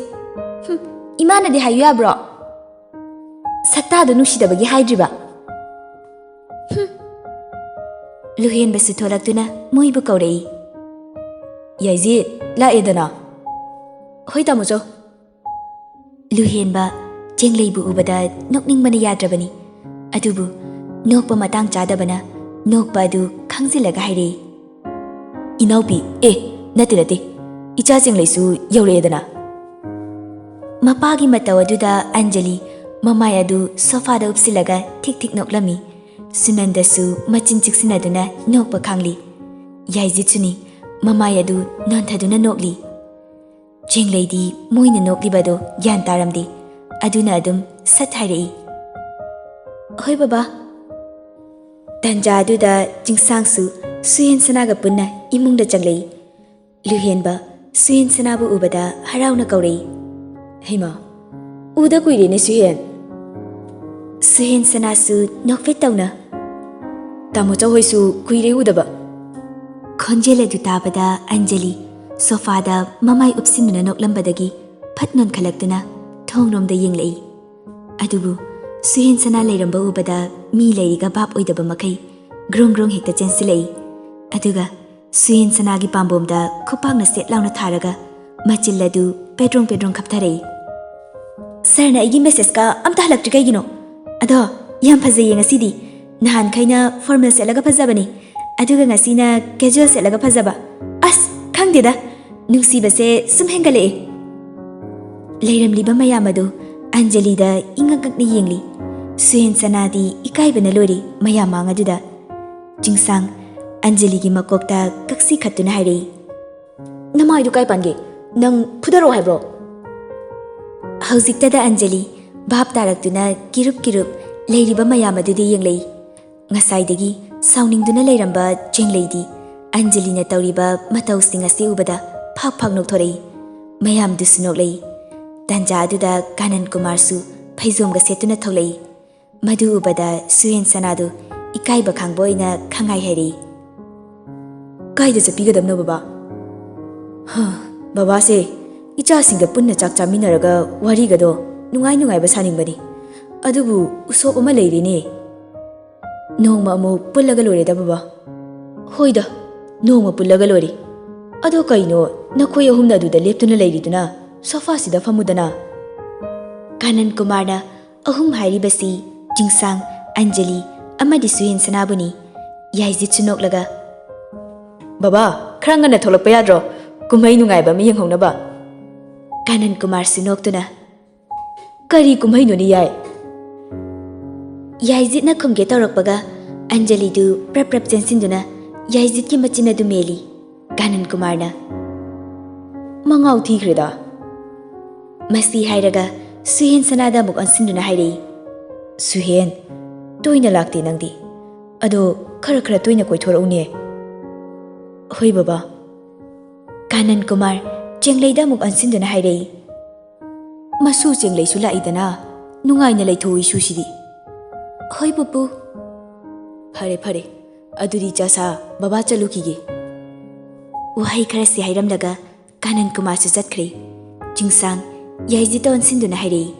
ꯍꯨꯝ, ꯏꯃꯥꯅꯗꯤ ꯍꯥꯏꯌꯨ ꯌꯥꯕ꯭ꯔꯣ? ꯁꯛꯇꯥꯗꯣ ꯅꯨꯡꯁꯤꯗꯕꯒꯤ ꯍꯥꯏꯗ꯭ꯔꯤꯕ?" ꯍꯨꯝ꯫ ꯂꯨꯍꯦꯟꯕꯁꯨ ꯊꯣꯛꯂꯛꯇꯨꯅ ꯃꯣꯏꯕꯨ ꯀꯧꯔꯛꯏ꯫ "ꯌꯥꯏꯖꯤꯠ, ꯂꯥꯛꯑꯦꯗꯅ?" "ꯍꯣꯏ ꯇꯥꯃꯣꯆꯧ꯫" ꯂꯨꯍꯦꯟꯕ ꯆꯦꯡꯂꯩꯕꯨ ꯎꯕꯗ ꯅꯣꯛꯅꯤꯡꯕꯅ ꯌꯥꯗ꯭ꯔꯕꯅꯤ꯫ ꯑꯗꯨꯕꯨ ꯅꯣꯛꯄ ꯃꯇꯥꯡ ꯆꯥꯗꯕꯅ ꯅꯣꯛꯄ ꯑꯗꯨ ꯈꯪꯖꯤꯜꯂꯒ ꯍꯥꯏꯔꯛꯏ, "ꯏꯅꯥꯎꯄꯤ, ꯑꯦ, ꯅꯠꯇꯦ, ꯅꯠꯇꯦ, ꯏꯆꯥ ꯆꯦꯡꯂꯩꯁꯨ ꯌꯧꯔꯛꯑꯦꯗꯅ?" ꯃꯄꯥꯒꯤ ꯃꯇꯧ ꯑꯗꯨꯗ ꯑꯟꯖꯂꯤ ꯃꯃꯥꯏ ꯑꯗꯨ ꯁꯣꯐꯥꯗ ꯎꯞꯁꯤꯜꯂꯒ ꯊꯤꯛ ꯊꯤꯛ ꯅꯣꯛꯂꯝꯃꯤ꯫ ꯁꯨꯅꯟꯗꯁꯨ ꯃꯆꯤꯟ ꯆꯤꯛꯁꯤꯟꯅꯗꯨꯅ ꯅꯣꯛꯄ ꯈꯥꯡꯂꯤ꯫ ꯌꯥꯏꯖꯤꯠꯁꯨꯅꯤ, ꯃꯃꯥꯏ ꯑꯗꯨ ꯅꯣꯟꯊꯗꯨꯅ ꯅꯣꯛꯂꯤ꯫ ꯆꯦꯡꯂꯩꯗꯤ ꯃꯣꯏꯅ ꯅꯣꯛꯂꯤꯕꯗꯣ ꯒ꯭ꯌꯥꯟ ꯇꯥꯔꯝꯗꯦ꯫ ꯑꯗꯨꯅ ꯑꯗꯨꯝ ꯁꯠ ꯍꯥꯏꯔꯛꯏ, "ꯍꯣꯏ ꯕꯕꯥ"꯫ ꯇꯟꯖꯥ ꯑꯗꯨꯗ ꯆꯤꯡꯁꯥꯡꯁꯨ ꯁꯨꯍꯦꯟꯁꯅꯥꯒ ꯄꯨꯟꯅ ꯏꯃꯨꯡꯗ ꯆꯪꯂꯛꯏ꯫ ꯂꯨꯍꯦꯟꯕ ꯁꯨꯍꯦꯟꯁꯅꯥꯕꯨ ꯎꯕꯗ ꯍꯔꯥꯎꯅ ꯀꯧꯔꯛꯏ, "ꯍꯩꯃꯥ, ꯎꯗ ꯀꯨꯏꯔꯦꯅꯦ ꯁꯨꯍꯦꯟ!" ꯁꯨꯍꯦꯟꯁꯅꯥꯁꯨ ꯅꯣꯛꯐꯦꯠ ꯇꯧꯅ, "ꯇꯥꯃꯣ ꯆꯧ ꯍꯣꯏꯁꯨ ꯀꯨꯏꯔꯦ ꯎꯗꯕ"꯫ ꯈꯣꯟꯖꯦꯜ ꯑꯗꯨ ꯇꯥꯕꯗ ꯑꯟꯖꯂꯤ ꯁꯣꯐꯥꯗ ꯃꯃꯥꯏ ꯎꯞꯁꯤꯟꯗꯨꯅ ꯅꯣꯛꯂꯝꯕꯗꯒꯤ ꯐꯠ ꯅꯣꯟꯈꯠꯂꯛꯇꯨꯅ ꯊꯣꯡꯂꯣꯝꯗ ꯌꯦꯡꯂꯛꯏ꯫ ꯑꯗꯨꯕꯨ ꯁꯨꯍꯦꯟꯁꯅꯥ ꯂꯩꯔꯝꯕ ꯎꯕꯗ ꯃꯤ ꯂꯩꯔꯤꯒ ꯚꯥꯞ ꯑꯣꯏꯗꯕ ꯃꯈꯩ ꯒ꯭ꯔꯣꯡ ꯒ꯭ꯔꯣꯡ ꯍꯦꯛꯇ ꯆꯦꯟꯁꯤꯜꯂꯛꯏ꯫ ꯑꯗꯨꯒ ꯁꯨꯍꯦꯟꯁꯅꯥꯒꯤ ꯄꯥꯝꯕꯣꯝꯗ ꯈꯨꯄꯥꯛꯅ ꯁꯦꯠ ꯂꯥꯎꯅ ꯊꯥꯔꯒ ꯃꯆꯤꯜ ꯑꯗꯨ ꯄꯦꯗ꯭ꯔꯣꯡ ꯄꯦꯗ꯭ꯔꯣꯡ ꯈꯞꯊꯔꯛꯏ꯫ "ꯁꯥꯔꯅ ꯑꯩꯒꯤ ꯃꯦꯁꯦꯖꯀ ꯑꯝꯇ ꯍꯜꯂꯛꯇ꯭ꯔꯤ ꯀꯩꯒꯤꯅꯣ? ꯑꯗꯣ ꯌꯥꯝ ꯐꯖꯩꯌꯦ ꯉꯁꯤꯗꯤ꯫ ꯅꯍꯥꯟꯈꯩꯅ ꯐꯣꯔꯃꯦꯜ ꯁꯦꯠꯂꯒ ꯐꯖꯕꯅꯤ, ꯑꯗꯨꯒ ꯉꯁꯤꯅ ꯀꯦꯖꯨꯑꯦꯜ ꯁꯦꯠꯂꯒ ꯐꯖꯕ꯫ ꯑꯁ, ꯈꯪꯗꯦꯗ, ꯅꯨꯡꯁꯤꯕꯁꯦ ꯁꯨꯝ ꯍꯦꯟꯒꯠꯂꯛꯑꯦ"꯫ ꯂꯩꯔꯝꯂꯤꯕ ꯃꯌꯥꯝ ꯑꯗꯨ ꯑꯟꯖꯂꯤꯗ ꯏꯉꯛ ꯉꯛꯅ ꯌꯦꯡꯂꯤ꯫ ꯁꯨꯍꯦꯟꯁꯅꯥꯗꯤ ꯏꯀꯥꯏꯕꯅ ꯂꯣꯏꯔꯤ ꯃꯌꯥꯝ ꯃꯥꯡ ꯑꯗꯨꯗ꯫ ꯆꯤꯡꯁꯥꯡ ꯑꯟꯖꯂꯤꯒꯤ ꯃꯀꯣꯛꯇ ꯀꯛꯁꯤ ꯈꯠꯇꯨꯅ ꯍꯥꯏꯔꯛꯏ, "ꯅꯃꯥꯏꯗꯨ ꯀꯥꯏ ꯄꯥꯟꯒꯦ? ꯅꯪ ꯐꯨꯗꯔꯣ ꯍꯥꯏꯕ꯭ꯔꯣ?" ꯍꯧꯖꯤꯛꯇꯗ ꯑꯟꯖꯂꯤ ꯚꯥꯞ ꯇꯥꯔꯛꯇꯨꯅ ꯀꯤꯔꯨꯞ ꯀꯤꯔꯨꯞ ꯂꯩꯔꯤꯕ ꯃꯌꯥꯝ ꯑꯗꯨꯗ ꯌꯦꯡꯂꯛꯏ꯫ ꯉꯁꯥꯏꯗꯒꯤ ꯁꯥꯎꯅꯤꯡꯗꯨꯅ ꯂꯩꯔꯝꯕ ꯆꯦꯡꯂꯩꯗꯤ ꯑꯟꯖꯂꯤꯅ ꯇꯧꯔꯤꯕ ꯃꯇꯧꯁꯤꯡ ꯑꯁꯤ ꯎꯕꯗ ꯐꯥꯛ ꯐꯥꯛ ꯅꯣꯛꯊꯣꯔꯛꯏ꯫ ꯃꯌꯥꯝꯗꯨꯁꯨ ꯅꯣꯛꯂꯛꯏ꯫ ꯇꯟꯖꯥ ꯑꯗꯨꯗ ꯀꯥꯅꯟ ꯀꯨꯃꯥꯔꯁꯨ ꯐꯩꯖꯣꯝꯒ ꯁꯦꯠꯇꯨꯅ ꯊꯣꯛꯂꯛꯏ꯫ ꯃꯗꯨ ꯎꯕꯗ ꯁꯨꯍꯦꯟ ꯁꯅꯥꯗꯨ ꯏꯀꯥꯏꯕ ꯈꯥꯡꯕ ꯑꯣꯏꯅ ꯈꯪꯍꯥꯏ ꯍꯥꯏꯔꯛꯏ, "ꯀꯥꯏꯗ ꯆꯠꯄꯤꯒꯗꯕꯅꯣ ꯕꯕꯥ?" "ꯍ, ꯕꯕꯥꯁꯦ ꯏꯆꯥꯁꯤꯡꯒ ꯄꯨꯟꯅ ꯆꯥꯛ ꯆꯥꯃꯤꯟꯅꯔꯒ ꯋꯥꯔꯤꯒꯗꯣ ꯅꯨꯡꯉꯥꯏ ꯅꯨꯡꯉꯥꯏꯕ ꯁꯥꯅꯤꯡꯕꯅꯤ꯫ ꯑꯗꯨꯕꯨ ꯎꯁꯣꯞ ꯑꯃ ꯂꯩꯔꯦꯅꯦ꯫ ꯅꯣꯡꯃ ꯑꯃꯨꯛ ꯄꯨꯜꯂꯒ ꯂꯣꯏꯔꯦꯗ ꯕꯕꯥ꯫" "ꯍꯣꯏꯗ, ꯅꯣꯡꯃ ꯄꯨꯜꯂꯒ ꯂꯣꯏꯔꯦ꯫ ꯑꯗꯣ ꯀꯩꯅꯣ ꯅꯈꯣꯏ ꯑꯍꯨꯝꯅ ꯑꯗꯨꯗ ꯂꯦꯞꯇꯨꯅ ꯂꯩꯔꯤꯗꯨꯅ? ꯁꯣꯐꯥꯁꯤꯗ ꯐꯝꯃꯨꯗꯅ꯫" ꯀꯥꯅꯟ ꯀꯨꯃꯥꯔꯅ ꯑꯍꯨꯝ ꯍꯥꯏꯔꯤꯕꯁꯤ ꯆꯤꯡꯁꯥꯡ, ꯑꯟꯖꯂꯤ ꯑꯃꯗꯤ ꯁꯨꯍꯦꯟ ꯁꯅꯥꯕꯨꯅꯤ꯫ ꯌꯥꯏꯖꯤꯠꯁꯨ ꯅꯣꯛꯂꯒ, "ꯕꯕꯥ, ꯈꯔ ꯉꯟꯅ ꯊꯣꯛꯂꯛꯄ ꯌꯥꯗ꯭ꯔꯣ? ꯀꯨꯝꯍꯩ ꯅꯨꯡꯉꯥꯏꯕ ꯑꯃ ꯌꯦꯡꯍꯧꯅꯕ?" ꯀꯥꯅꯟ ꯀꯨꯃꯥꯔꯁꯨ ꯅꯣꯛꯇꯨꯅ, "ꯀꯔꯤ ꯀꯨꯝꯍꯩꯅꯣꯅꯦ, ꯌꯥꯏ?" ꯌꯥꯏꯖꯤꯠꯅ ꯈꯨꯝꯒꯦ ꯇꯧꯔꯛꯄꯒ ꯑꯟꯖꯂꯤꯗꯨ ꯄ꯭ꯔꯞ ꯄ꯭ꯔꯞ ꯆꯦꯟꯁꯤꯟꯗꯨꯅ ꯌꯥꯏꯖꯤꯠꯀꯤ ꯃꯆꯤꯟ ꯑꯗꯨ ꯃꯦꯜꯂꯤ꯫ ꯀꯥꯅꯟ ꯀꯨꯃꯥꯔꯅ, "ꯃꯉꯥꯎ ꯊꯤꯈ꯭ꯔꯦꯗ!" ꯃꯁꯤ ꯍꯥꯏꯔꯒ ꯁꯨꯍꯦꯟ ꯁꯅꯥꯗ ꯑꯃꯨꯛ ꯑꯣꯟꯁꯤꯟꯗꯨꯅ ꯍꯥꯏꯔꯛꯏ, "ꯁꯨꯍꯦꯟ, ꯇꯣꯏꯅ ꯂꯥꯛꯇꯦ ꯅꯪꯗꯤ꯫ ꯑꯗꯣ ꯈꯔ ꯈꯔ ꯇꯣꯏꯅ ꯀꯣꯏꯊꯣꯔꯛꯎꯅꯦ꯫" "ꯍꯣꯏ ꯕꯕꯥ꯫" ꯀꯥꯅꯟ ꯀꯨꯃꯥꯔ ꯆꯦꯡꯂꯩꯗ ꯑꯃꯨꯛ ꯑꯣꯟꯁꯤꯟꯗꯨꯅ ꯍꯥꯏꯔꯛꯏ, "ꯃꯁꯨ ꯆꯦꯡꯂꯩꯁꯨ ꯂꯥꯛꯏꯗꯅ, ꯅꯨꯡꯉꯥꯏꯅ ꯂꯩꯊꯣꯛꯎ ꯏꯁꯨꯁꯤꯗꯤ꯫" "ꯍꯣꯏ ꯄꯨꯄꯨ꯫" "ꯐꯔꯦ ꯐꯔꯦ, ꯑꯗꯨꯗꯤ ꯆꯥꯁꯥ, ꯕꯕꯥ ꯆꯠꯂꯨꯈꯤꯒꯦ꯫" ꯋꯥꯍꯩ ꯈꯔꯁꯤ ꯍꯥꯏꯔꯝꯂꯒ ꯀꯥꯅꯟ ꯀꯨꯃꯥꯔꯁꯨ ꯆꯠꯈ꯭ꯔꯦ꯫ ꯆꯤꯡꯁꯥꯡ ꯌꯥꯏꯖꯤꯠꯇ ꯑꯣꯟꯁꯤꯟꯗꯨꯅ ꯍꯥꯏꯔꯛꯏ,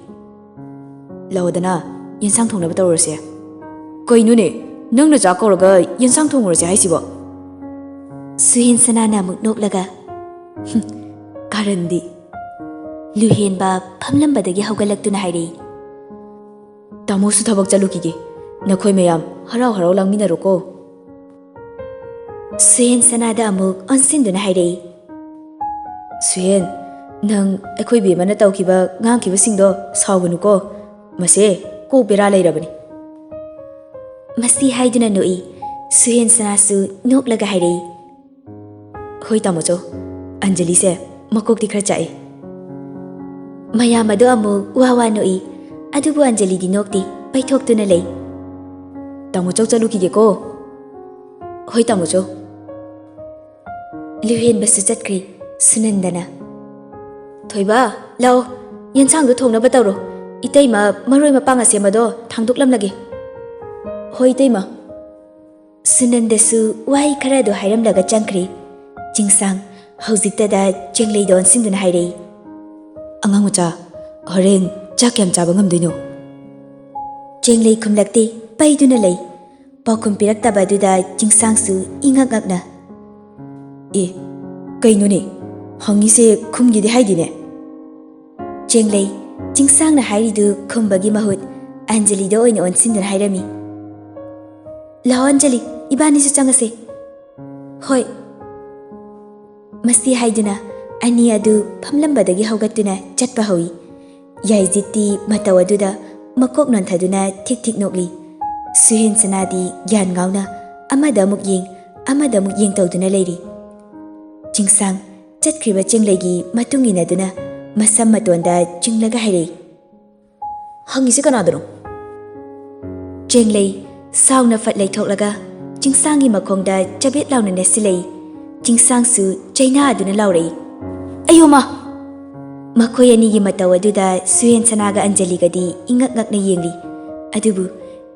"ꯂꯥꯛꯑꯣꯗꯅ, ꯌꯦꯟꯁꯥꯡ ꯊꯣꯡꯅꯕ ꯇꯧꯔꯁꯦ꯫" "ꯀꯩꯅꯣꯅꯦ, ꯅꯪꯅ ꯆꯥꯛ ꯀꯧꯔꯒ ꯌꯦꯟꯁꯥꯡ ꯊꯣꯡꯉꯨꯔꯁꯦ ꯍꯥꯏꯁꯤꯕꯣ?" ꯁꯨꯍꯦꯟ ꯁꯅꯥꯅ ꯑꯃꯨꯛ ꯅꯣꯛꯂꯒ, "ꯍꯨꯝ, ꯀꯥꯔꯟꯗꯤ꯫" ꯂꯨꯍꯦꯟꯕ ꯐꯝꯂꯝꯕꯗꯒꯤ ꯍꯧꯒꯠꯂꯛꯇꯨꯅ ꯍꯥꯏꯔꯛꯏ, "ꯇꯥꯃꯣꯁꯨ ꯊꯕꯛ ꯆꯠꯂꯨꯈꯤꯒꯦ꯫ ꯅꯈꯣꯏ ꯃꯌꯥꯝ ꯍꯔꯥꯎ ꯍꯔꯥꯎ ꯂꯥꯡꯃꯤꯟꯅꯔꯣꯀꯣ꯫" ꯁꯨꯍꯦꯟ ꯁꯅꯥꯗ ꯑꯃꯨꯛ ꯑꯣꯟꯁꯤꯟꯗꯨꯅ ꯍꯥꯏꯔꯛꯏ, "ꯁꯨꯍꯦꯟ, ꯅꯪ ꯑꯩꯈꯣꯏ ꯕꯦꯝꯃꯅ ꯇꯧꯈꯤꯕ ꯉꯥꯡꯈꯤꯕꯁꯤꯡꯗꯣ ꯁꯥꯎꯒꯅꯨꯀꯣ꯫ ꯃꯁꯦ ꯀꯣꯛ ꯕꯦꯔꯥ ꯂꯩꯔꯕꯅꯤ꯫" ꯃꯁꯤ ꯍꯥꯏꯗꯨꯅ ꯅꯣꯛꯏ꯫ ꯁꯨꯍꯦꯟ ꯁꯅꯥꯁꯨ ꯅꯣꯛꯂꯒ ꯍꯥꯏꯔꯛꯏ, "ꯍꯣꯏ ꯇꯥꯃꯣꯆꯧ, ꯑꯟꯖꯂꯤꯁꯦ ꯃꯀꯣꯛꯇꯤ ꯈꯔ ꯆꯥꯛꯏ꯫" ꯃꯌꯥꯝ ꯑꯗꯨ ꯑꯃꯨꯛ ꯋꯥ ꯋꯥ ꯅꯣꯛꯏ꯫ ꯑꯗꯨꯕꯨ ꯑꯟꯖꯂꯤꯗꯤ ꯅꯣꯛꯇꯦ, ꯄꯩꯊꯣꯛꯇꯨꯅ ꯂꯩ꯫ "ꯇꯥꯃꯣꯆꯧ ꯆꯠꯂꯨꯈꯤꯒꯦꯀꯣ꯫" "ꯍꯣꯏ ꯇꯥꯃꯣꯆꯧ꯫" ꯂꯨꯍꯦꯟꯕꯁꯨ ꯆꯠꯈ꯭ꯔꯦ꯫ ꯁꯨꯅꯟꯗꯅ, "ꯊꯣꯏꯕ, ꯂꯥꯛꯑꯣ, ꯌꯦꯟꯁꯥꯡꯗꯣ ꯊꯣꯡꯅꯕ ꯇꯧꯔꯣ꯫ ꯏꯇꯩꯃ ꯃꯔꯣꯏ ꯃꯄꯥꯡ ꯑꯁꯦꯝꯕꯗꯣ ꯊꯥꯡꯗꯣꯛꯂꯝꯂꯒꯦ꯫" "ꯍꯣꯏ ꯏꯇꯩꯃ꯫" ꯁꯨꯅꯟꯗꯁꯨ ꯋꯥꯍꯩ ꯈꯔꯗꯣ ꯍꯥꯏꯔꯝꯂꯒ ꯆꯪꯈ꯭ꯔꯦ꯫ ꯆꯤꯡꯁꯥꯡ ꯍꯧꯖꯤꯛꯇꯗ ꯆꯦꯡꯂꯩꯗ ꯑꯣꯟꯁꯤꯟꯗꯨꯅ ꯍꯥꯏꯔꯛꯏ, "ꯑꯉꯥꯡ ꯃꯆꯥ, ꯍꯣꯔꯦꯟ ꯆꯥꯛ ꯀꯌꯥꯝ ꯆꯥꯕ ꯉꯝꯗꯣꯏꯅꯣ?" ꯆꯦꯡꯂꯩ ꯈꯨꯝꯂꯛꯇꯦ, ꯄꯩꯗꯨꯅ ꯂꯩ꯫ ꯄꯥꯎꯈꯨꯝ ꯄꯤꯔꯛꯇꯕ ꯑꯗꯨꯗ ꯆꯤꯡꯁꯥꯡꯁꯨ ꯏꯉꯛ ꯉꯛꯅ, "ꯑꯦ, ꯀꯩꯅꯣꯅꯦ? ꯍꯪꯉꯤꯁꯦ ꯈꯨꯝꯒꯦꯗꯤ ꯍꯥꯏꯗꯦꯅꯦ?" ꯆꯦꯡꯂꯩ ꯆꯤꯡꯁꯥꯡꯅ ꯍꯥꯏꯔꯤꯗꯨ ꯈꯨꯝꯕꯒꯤ ꯃꯍꯨꯠ ꯑꯟꯖꯂꯤꯗ ꯑꯣꯏꯅ ꯑꯣꯟꯁꯤꯟꯗꯨꯅ ꯍꯥꯏꯔꯝꯃꯤ, "ꯂꯥꯛꯑꯣ ꯑꯟꯖꯂꯤ, ꯏꯕꯥꯅꯤꯁꯨ ꯆꯪꯉꯁꯦ꯫" "ꯍꯣꯏ꯫" ꯃꯁꯤ ꯍꯥꯏꯗꯨꯅ ꯑꯅꯤ ꯑꯗꯨ ꯐꯝꯂꯝꯕꯗꯒꯤ ꯍꯧꯒꯠꯇꯨꯅ ꯆꯠꯄ ꯍꯧꯏ꯫ ꯌꯥꯏꯖꯤꯠꯇꯤ ꯃꯇꯧ ꯑꯗꯨꯗ ꯃꯀꯣꯛ ꯅꯣꯟꯊꯗꯨꯅ ꯊꯤꯛ ꯊꯤꯛ ꯅꯣꯛꯂꯤ꯫ ꯁꯨꯍꯦꯟꯁꯅꯥꯗꯤ ꯒ꯭ꯌꯥꯟ ꯉꯥꯎꯅ ꯑꯃꯗ ꯑꯃꯨꯛ ꯌꯦꯡ, ꯑꯃꯗ ꯑꯃꯨꯛ ꯌꯦꯡ ꯇꯧꯗꯨꯅ ꯂꯩꯔꯤ꯫ ꯆꯤꯡꯁꯥꯡ ꯆꯠꯈ꯭ꯔꯤꯕ ꯆꯦꯡꯂꯩꯒꯤ ꯃꯇꯨꯡ ꯏꯟꯅꯗꯨꯅ ꯃꯁꯝ ꯃꯇꯣꯟꯗ ꯆꯤꯡꯂꯒ ꯍꯥꯏꯔꯛꯏ, "ꯍꯪꯉꯤꯁꯤ ꯀꯅꯥꯗꯅꯣ?" ꯆꯦꯡꯂꯩ ꯁꯥꯎꯅ ꯐꯠ ꯂꯩꯊꯣꯛꯂꯒ ꯆꯤꯡꯁꯥꯡꯒꯤ ꯃꯈꯣꯡꯗ ꯆꯕꯦꯠ ꯂꯥꯎꯅ ꯅꯦꯠꯁꯤꯜꯂꯛꯏ꯫ ꯆꯤꯡꯁꯥꯡꯁꯨ ꯆꯩꯅꯥꯗꯨꯅ ꯂꯥꯎꯔꯛꯏ, "ꯑꯌꯣ ꯃꯥ!" ꯃꯈꯣꯏ ꯑꯅꯤꯒꯤ ꯃꯇꯧ ꯑꯗꯨꯗ ꯁꯨꯍꯦꯟꯁꯅꯥꯒ ꯑꯟꯖꯂꯤꯒꯗꯤ ꯏꯉꯛ ꯉꯛꯅ ꯌꯦꯡꯂꯤ꯫ ꯑꯗꯨꯕꯨ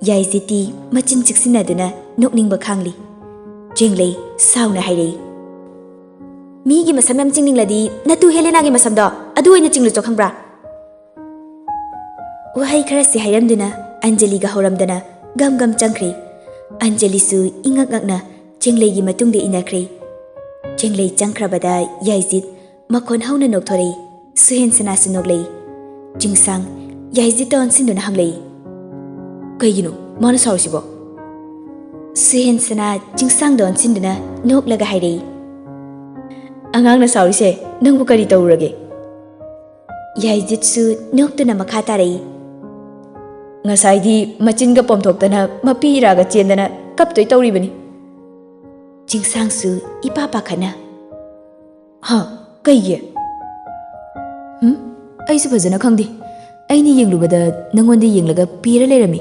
ꯌꯥꯏꯖꯤꯠꯇꯤ ꯃꯆꯤꯟ ꯆꯤꯛꯁꯤꯟꯅꯗꯨꯅ ꯅꯣꯛꯅꯤꯡꯕ ꯈꯥꯡꯂꯤ꯫ ꯆꯦꯡꯂꯩ ꯁꯥꯎꯅ ꯍꯥꯏꯔꯛꯏ, "ꯃꯤꯒꯤ ꯃꯁꯝ ꯌꯥꯝ ꯆꯤꯡꯅꯤꯡꯂꯗꯤ ꯅꯇꯨ ꯍꯦꯂꯦꯅꯥꯒꯤ ꯃꯁꯝꯗꯣ ꯑꯗꯨ ꯑꯣꯏꯅ ꯆꯤꯡꯂꯨꯆꯣ, ꯈꯪꯕ꯭ꯔꯥ?" ꯋꯥꯍꯩ ꯈꯔꯁꯤ ꯍꯥꯏꯔꯝꯗꯨꯅ ꯑꯟꯖꯂꯤꯒ ꯍꯧꯔꯝꯗꯅ ꯒꯝ ꯒꯝ ꯆꯪꯈ꯭ꯔꯦ꯫ ꯑꯟꯖꯂꯤꯁꯨ ꯏꯉꯛ ꯉꯛꯅ ꯆꯦꯡꯂꯩꯒꯤ ꯃꯇꯨꯡꯗ ꯏꯟꯅꯈ꯭ꯔꯦ꯫ ꯆꯦꯡꯂꯩ ꯆꯪꯈ꯭ꯔꯕꯗ ꯌꯥꯏꯖꯤꯠ ꯃꯈꯣꯟ ꯍꯧꯅ ꯅꯣꯛꯊꯣꯔꯛꯏ꯫ ꯁꯨꯍꯦꯟꯁꯅꯥꯁꯨ ꯅꯣꯛꯂꯛꯏ꯫ ꯆꯤꯡꯁꯥꯡ ꯌꯥꯏꯖꯤꯠꯇ ꯑꯣꯟꯁꯤꯟꯗꯨꯅ ꯍꯪꯂꯛꯏ, "ꯀꯩꯒꯤꯅꯣ ꯃꯥꯅ ꯁꯥꯎꯔꯤꯁꯤꯕꯣ?" ꯁꯨꯍꯦꯟꯁꯅꯥ ꯆꯤꯡꯁꯥꯡꯗ ꯑꯣꯟꯁꯤꯟꯗꯨꯅ ꯅꯣꯛꯂꯒ ꯍꯥꯏꯔꯛꯏ, "ꯑꯉꯥꯡꯅ ꯁꯥꯎꯔꯤꯁꯦ ꯅꯪꯕꯨ ꯀꯔꯤ ꯇꯧꯔꯨꯔꯒꯦ?" ꯌꯥꯏꯖꯤꯠꯁꯨ ꯅꯣꯛꯇꯨꯅ ꯃꯈꯥ ꯇꯥꯔꯛꯏ, "ꯉꯁꯥꯏꯗꯤ ꯃꯆꯤꯟꯒ ꯄꯣꯝꯊꯣꯛꯇꯅ ꯃꯄꯤ ꯏꯔꯥꯒ ꯆꯦꯟꯗꯅ ꯀꯞꯇꯣꯏ ꯇꯧꯔꯤꯕꯅꯤ꯫" ꯆꯤꯡꯁꯥꯡꯁꯨ ꯏꯄꯥ ꯄꯥꯈꯠꯅ, "ꯍꯥ? ꯀꯩꯒꯤ?" "ꯍꯨꯝ? ꯑꯩꯁꯨ ꯐꯖꯅ ꯈꯪꯗꯦ꯫ ꯑꯩꯅ ꯌꯦꯡꯂꯨꯕꯗ ꯅꯪꯉꯣꯟꯗ ꯌꯦꯡꯂꯒ ꯄꯦꯔ ꯂꯩꯔꯝꯃꯤ꯫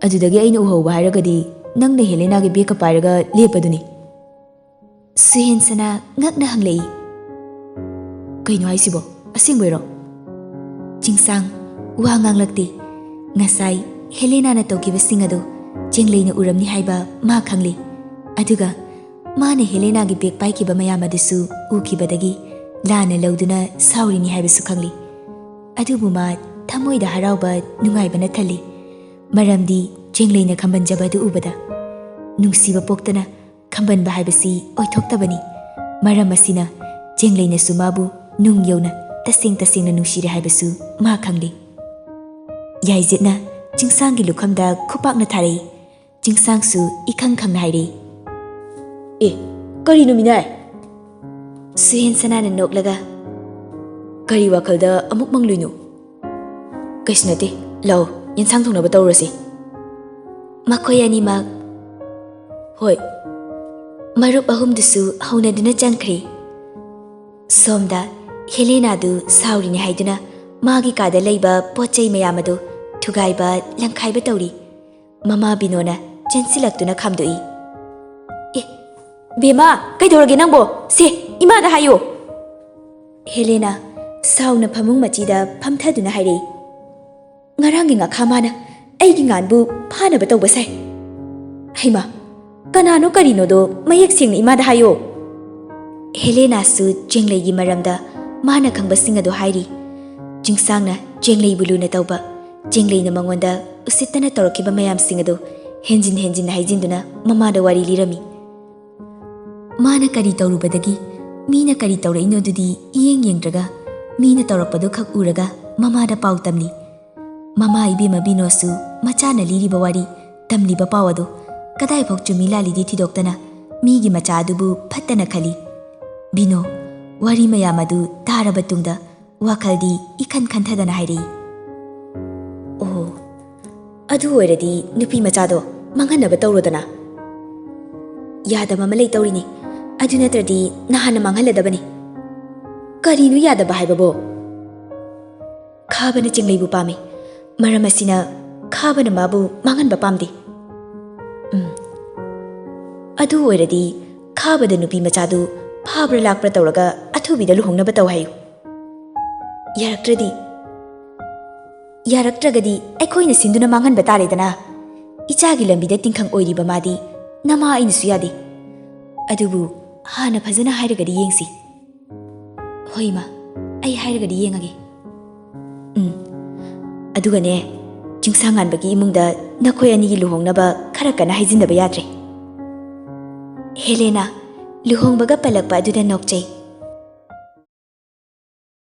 ꯑꯗꯨꯗꯒꯤ ꯑꯩꯅ ꯎꯍꯧꯕ ꯍꯥꯏꯔꯒꯗꯤ ꯅꯪꯅ ꯍꯦꯂꯦꯅꯥꯒꯤ ꯕꯦꯒꯀ ꯄꯥꯏꯔꯒ ꯂꯦꯞꯄꯗꯨꯅꯤ꯫" ꯁꯨꯍꯦꯟꯁꯅꯥ ꯉꯛꯅ ꯍꯪꯂꯛꯏ, "ꯀꯩꯅꯣ ꯍꯥꯏꯁꯤꯕꯣ? ꯑꯁꯦꯡꯕꯩꯔꯣ?" ꯆꯤꯡꯁꯥꯡ ꯋꯥ ꯉꯥꯡꯂꯛꯇꯦ꯫ ꯉꯁꯥꯏ ꯍꯦꯂꯦꯅꯥꯅ ꯇꯧꯈꯤꯕꯁꯤꯡ ꯑꯗꯨ ꯆꯦꯡꯂꯩꯅ ꯎꯔꯝꯅꯤ ꯍꯥꯏꯕ ꯃꯥ ꯈꯪꯂꯤ꯫ ꯑꯗꯨꯒ ꯃꯥꯅ ꯍꯦꯂꯦꯅꯥꯒꯤ ꯕꯦꯒ ꯄꯥꯏꯈꯤꯕ ꯃꯌꯥꯝ ꯑꯗꯨꯁꯨ ꯎꯈꯤꯕꯗꯒꯤ ꯂꯥꯟꯅ ꯂꯧꯗꯨꯅ ꯁꯥꯎꯔꯤꯅꯤ ꯍꯥꯏꯕꯁꯨ ꯈꯪꯂꯤ꯫ ꯑꯗꯨꯕꯨ ꯃꯥ ꯊꯃꯣꯏꯗ ꯍꯔꯥꯎꯕ ꯅꯨꯡꯉꯥꯏꯕꯅ ꯊꯜꯂꯤ꯫ ꯃꯔꯝꯗꯤ ꯆꯦꯡꯂꯩꯅ ꯈꯝꯕꯟꯖꯕ ꯑꯗꯨ ꯎꯕꯗ꯫ ꯅꯨꯡꯁꯤꯕ ꯄꯣꯛꯇꯅ ꯈꯝꯕꯟꯕ ꯍꯥꯏꯕꯁꯤ ꯑꯣꯏꯊꯣꯛꯇꯕꯅꯤ꯫ ꯃꯔꯝ ꯑꯁꯤꯅ ꯆꯦꯡꯂꯩꯅꯁꯨ ꯃꯥꯕꯨ ꯅꯨꯡ ꯌꯧꯅ ꯇꯁꯦꯡ ꯇꯁꯦꯡꯅ ꯅꯨꯡꯁꯤꯔꯦ ꯍꯥꯏꯕꯁꯨ ꯃꯥ ꯈꯪꯂꯤ꯫ ꯌꯥꯏꯖꯦꯠꯅ ꯆꯤꯡꯁꯥꯡꯒꯤ ꯂꯨꯈꯝꯗ ꯈꯨꯄꯥꯛꯅ ꯊꯥꯔꯛꯏ꯫ ꯆꯤꯡꯁꯥꯡꯁꯨ ꯏꯈꯪ ꯈꯪꯅ ꯍꯥꯏꯔꯛꯏ, "ꯑꯦ, ꯀꯔꯤꯅꯣ ꯃꯤꯅꯥꯏ?" ꯁꯨꯍꯦꯟ ꯁꯅꯥꯅ ꯅꯣꯛꯂꯒ, "ꯀꯔꯤ ꯋꯥꯈꯜꯗ ꯑꯃꯨꯛ ꯃꯪꯂꯨꯏꯅꯣ?" "ꯀꯩꯁꯨ ꯅꯠꯇꯦ, ꯂꯥꯛꯑꯣ, ꯌꯦꯟꯁꯥꯡ ꯊꯣꯡꯅꯕ ꯇꯧꯔꯁꯤ꯫" ꯃꯈꯣꯏ ꯑꯅꯤꯃꯛ, ꯍꯣꯏ, ꯃꯔꯨꯞ ꯑꯍꯨꯝꯗꯨꯁꯨ ꯍꯧꯅꯗꯨꯅ ꯆꯪꯈ꯭ꯔꯦ꯫ ꯁꯣꯝꯗ ꯍꯦꯂꯦꯅꯥꯗꯨ ꯁꯥꯎꯔꯤꯅꯤ ꯍꯥꯏꯗꯨꯅ ꯃꯥꯒꯤ ꯀꯥꯗ ꯂꯩꯕ ꯄꯣꯠ ꯆꯩ ꯃꯌꯥꯝ ꯑꯗꯨ ꯊꯨꯒꯥꯏꯕ ꯂꯪꯈꯥꯏꯕ ꯇꯧꯔꯤ꯫ ꯃꯃꯥ ꯕꯤꯅꯣꯅ ꯆꯦꯟꯁꯤꯜꯂꯛꯇꯨꯅ ꯈꯥꯝꯗꯣꯛꯏ꯫ "ꯑꯦ, ꯕꯦꯝꯃ, ꯀꯩꯗꯧꯔꯒꯦ ꯅꯪꯕꯣ? ꯁꯦ, ꯏꯃꯥꯗ ꯍꯥꯏꯌꯨ!" ꯍꯦꯂꯦꯅꯥ ꯁꯥꯎꯅ ꯐꯃꯨꯡ ꯃꯆꯤꯗ ꯐꯝꯊꯗꯨꯅ ꯍꯥꯏꯔꯛꯏ꯫ "ꯉꯔꯥꯡꯒꯤ ꯉꯥꯈꯥ ꯃꯥꯅ ꯑꯩꯒꯤ ꯉꯥꯟꯕꯨ ꯐꯥꯅꯕ ꯇꯧꯕ ꯁꯥꯏ꯫ ꯍꯩꯃꯥ, ꯀꯅꯥꯅꯣ ꯀꯔꯤꯅꯣꯗꯣ ꯃꯌꯦꯛ ꯁꯦꯡꯅ ꯏꯃꯥꯗ ꯍꯥꯏꯌꯣ!" ꯍꯦꯂꯦꯅꯥꯁꯨ ꯆꯦꯡꯂꯩꯒꯤ ꯃꯔꯝꯗ ꯃꯥꯅ ꯈꯪꯕꯁꯤꯡ ꯑꯗꯨ ꯍꯥꯏꯔꯤ꯫ ꯆꯤꯡꯁꯥꯡꯅ ꯆꯦꯡꯂꯩꯕꯨ ꯂꯨꯅ ꯇꯧꯕ, ꯆꯦꯡꯂꯩꯅ ꯃꯉꯣꯟꯗ ꯎꯁꯤꯠꯇꯅ ꯇꯧꯔꯛꯈꯤꯕ ꯃꯌꯥꯝꯁꯤꯡ ꯑꯗꯨ ꯍꯦꯟꯖꯤꯟ ꯍꯦꯟꯖꯤꯟꯅ ꯍꯥꯏꯖꯤꯟꯗꯨꯅ ꯃꯃꯥꯗ ꯋꯥꯔꯤ ꯂꯤꯔꯝꯃꯤ꯫ ꯃꯥꯅ ꯀꯔꯤ ꯇꯧꯔꯨꯕꯗꯒꯤ ꯃꯤꯅ ꯀꯔꯤ ꯇꯧꯔꯛꯏꯅꯣꯗꯨꯗꯤ ꯏꯌꯦꯡ ꯌꯦꯡꯗ꯭ꯔꯒ, ꯃꯤꯅ ꯇꯧꯔꯛꯄꯗꯨ ꯈꯛ ꯎꯔꯒ ꯃꯃꯥꯗ ꯄꯥꯎ ꯇꯝꯂꯤ꯫ ꯃꯃꯥ ꯏꯕꯦꯝꯃ ꯕꯤꯅꯣꯁꯨ ꯃꯆꯥꯅ ꯂꯤꯔꯤꯕ ꯋꯥꯔꯤ, ꯇꯝꯂꯤꯕ ꯄꯥꯎ ꯑꯗꯨ ꯀꯗꯥꯏꯐꯥꯎ ꯆꯨꯝꯃꯤ ꯂꯥꯜꯂꯤꯗꯤ ꯊꯤꯗꯣꯛꯇꯅ ꯃꯤꯒꯤ ꯃꯆꯥ ꯑꯗꯨꯕꯨ ꯐꯠꯇꯅ ꯈꯜꯂꯤ꯫ ꯕꯤꯅꯣ ꯋꯥꯔꯤ ꯃꯌꯥꯝ ꯑꯗꯨ ꯇꯥꯔꯕ ꯇꯨꯡꯗ ꯋꯥꯈꯜꯗꯤ ꯏꯈꯟ ꯈꯟꯊꯗꯅ ꯍꯥꯏꯔꯛꯏ, "ꯑꯣ, ꯑꯗꯨ ꯑꯣꯏꯔꯗꯤ ꯅꯨꯄꯤ ꯃꯆꯥꯗꯣ ꯃꯥꯡꯍꯟꯅꯕ ꯇꯧꯔꯣꯗꯅ꯫ ꯌꯥꯗꯕ ꯑꯃ ꯂꯩ ꯇꯧꯔꯤꯅꯤ꯫ ꯑꯗꯨ ꯅꯠꯇ꯭ꯔꯗꯤ ꯅꯍꯥꯟꯅ ꯃꯥꯡꯍꯜꯂꯗꯕꯅꯤ꯫" "ꯀꯔꯤꯅꯣ ꯌꯥꯗꯕ ꯍꯥꯏꯕꯕꯣ?" "ꯈꯥꯕꯅ ꯆꯤꯡꯂꯩꯕꯨ ꯄꯥꯝꯃꯤ꯫ ꯃꯔꯝ ꯑꯁꯤꯅ ꯈꯥꯕꯅ ꯃꯥꯕꯨ ꯃꯥꯡꯍꯟꯕ ꯄꯥꯝꯗꯦ꯫" "ꯎꯝ, ꯑꯗꯨ ꯑꯣꯏꯔꯗꯤ ꯈꯥꯕꯗ ꯅꯨꯄꯤ ꯃꯆꯥꯗꯨ ꯐꯥꯕ꯭ꯔꯥ ꯂꯥꯛꯄ꯭ꯔꯥ ꯇꯧꯔꯒ ꯑꯊꯨꯕꯤꯗ ꯂꯨꯍꯣꯡꯅꯕ ꯇꯧ ꯍꯥꯏꯌꯨ꯫ ꯌꯥꯔꯛꯇ꯭ꯔꯗꯤ, ꯌꯥꯔꯛꯇ꯭ꯔꯒꯗꯤ ꯑꯩꯈꯣꯏꯅ ꯁꯤꯟꯗꯨꯅ ꯃꯥꯡꯍꯟꯕ ꯇꯥꯔꯦꯗꯅ꯫ ꯏꯆꯥꯒꯤ ꯂꯝꯕꯤꯗ ꯇꯤꯡꯈꯪ ꯑꯣꯏꯔꯤꯕ ꯃꯥꯗꯤ ꯅꯃꯥ ꯑꯩꯅꯁꯨ ꯌꯥꯗꯦ꯫ ꯑꯗꯨꯕꯨ ꯍꯥꯟꯅ ꯐꯖꯅ ꯍꯥꯏꯔꯒꯗꯤ ꯌꯦꯡꯁꯤ꯫" "ꯍꯣꯏ ꯏꯃꯥ, ꯑꯩ ꯍꯥꯏꯔꯒꯗꯤ ꯌꯦꯡꯉꯒꯦ꯫" "ꯎꯝ, ꯑꯗꯨꯒꯅꯦ, ꯆꯤꯡꯁꯥꯡꯉꯥꯟꯕꯒꯤ ꯏꯃꯨꯡꯗ ꯅꯈꯣꯏ ꯑꯅꯤꯒꯤ ꯂꯨꯍꯣꯡꯅꯕ ꯈꯔ ꯀꯟꯅ ꯍꯥꯏꯖꯤꯟꯗꯕ ꯌꯥꯗ꯭ꯔꯦ꯫" ꯍꯦꯂꯦꯅꯥ ꯂꯨꯍꯣꯡꯕꯒ ꯄꯜꯂꯛꯄ ꯑꯗꯨꯗ ꯅꯣꯛꯆꯩ꯫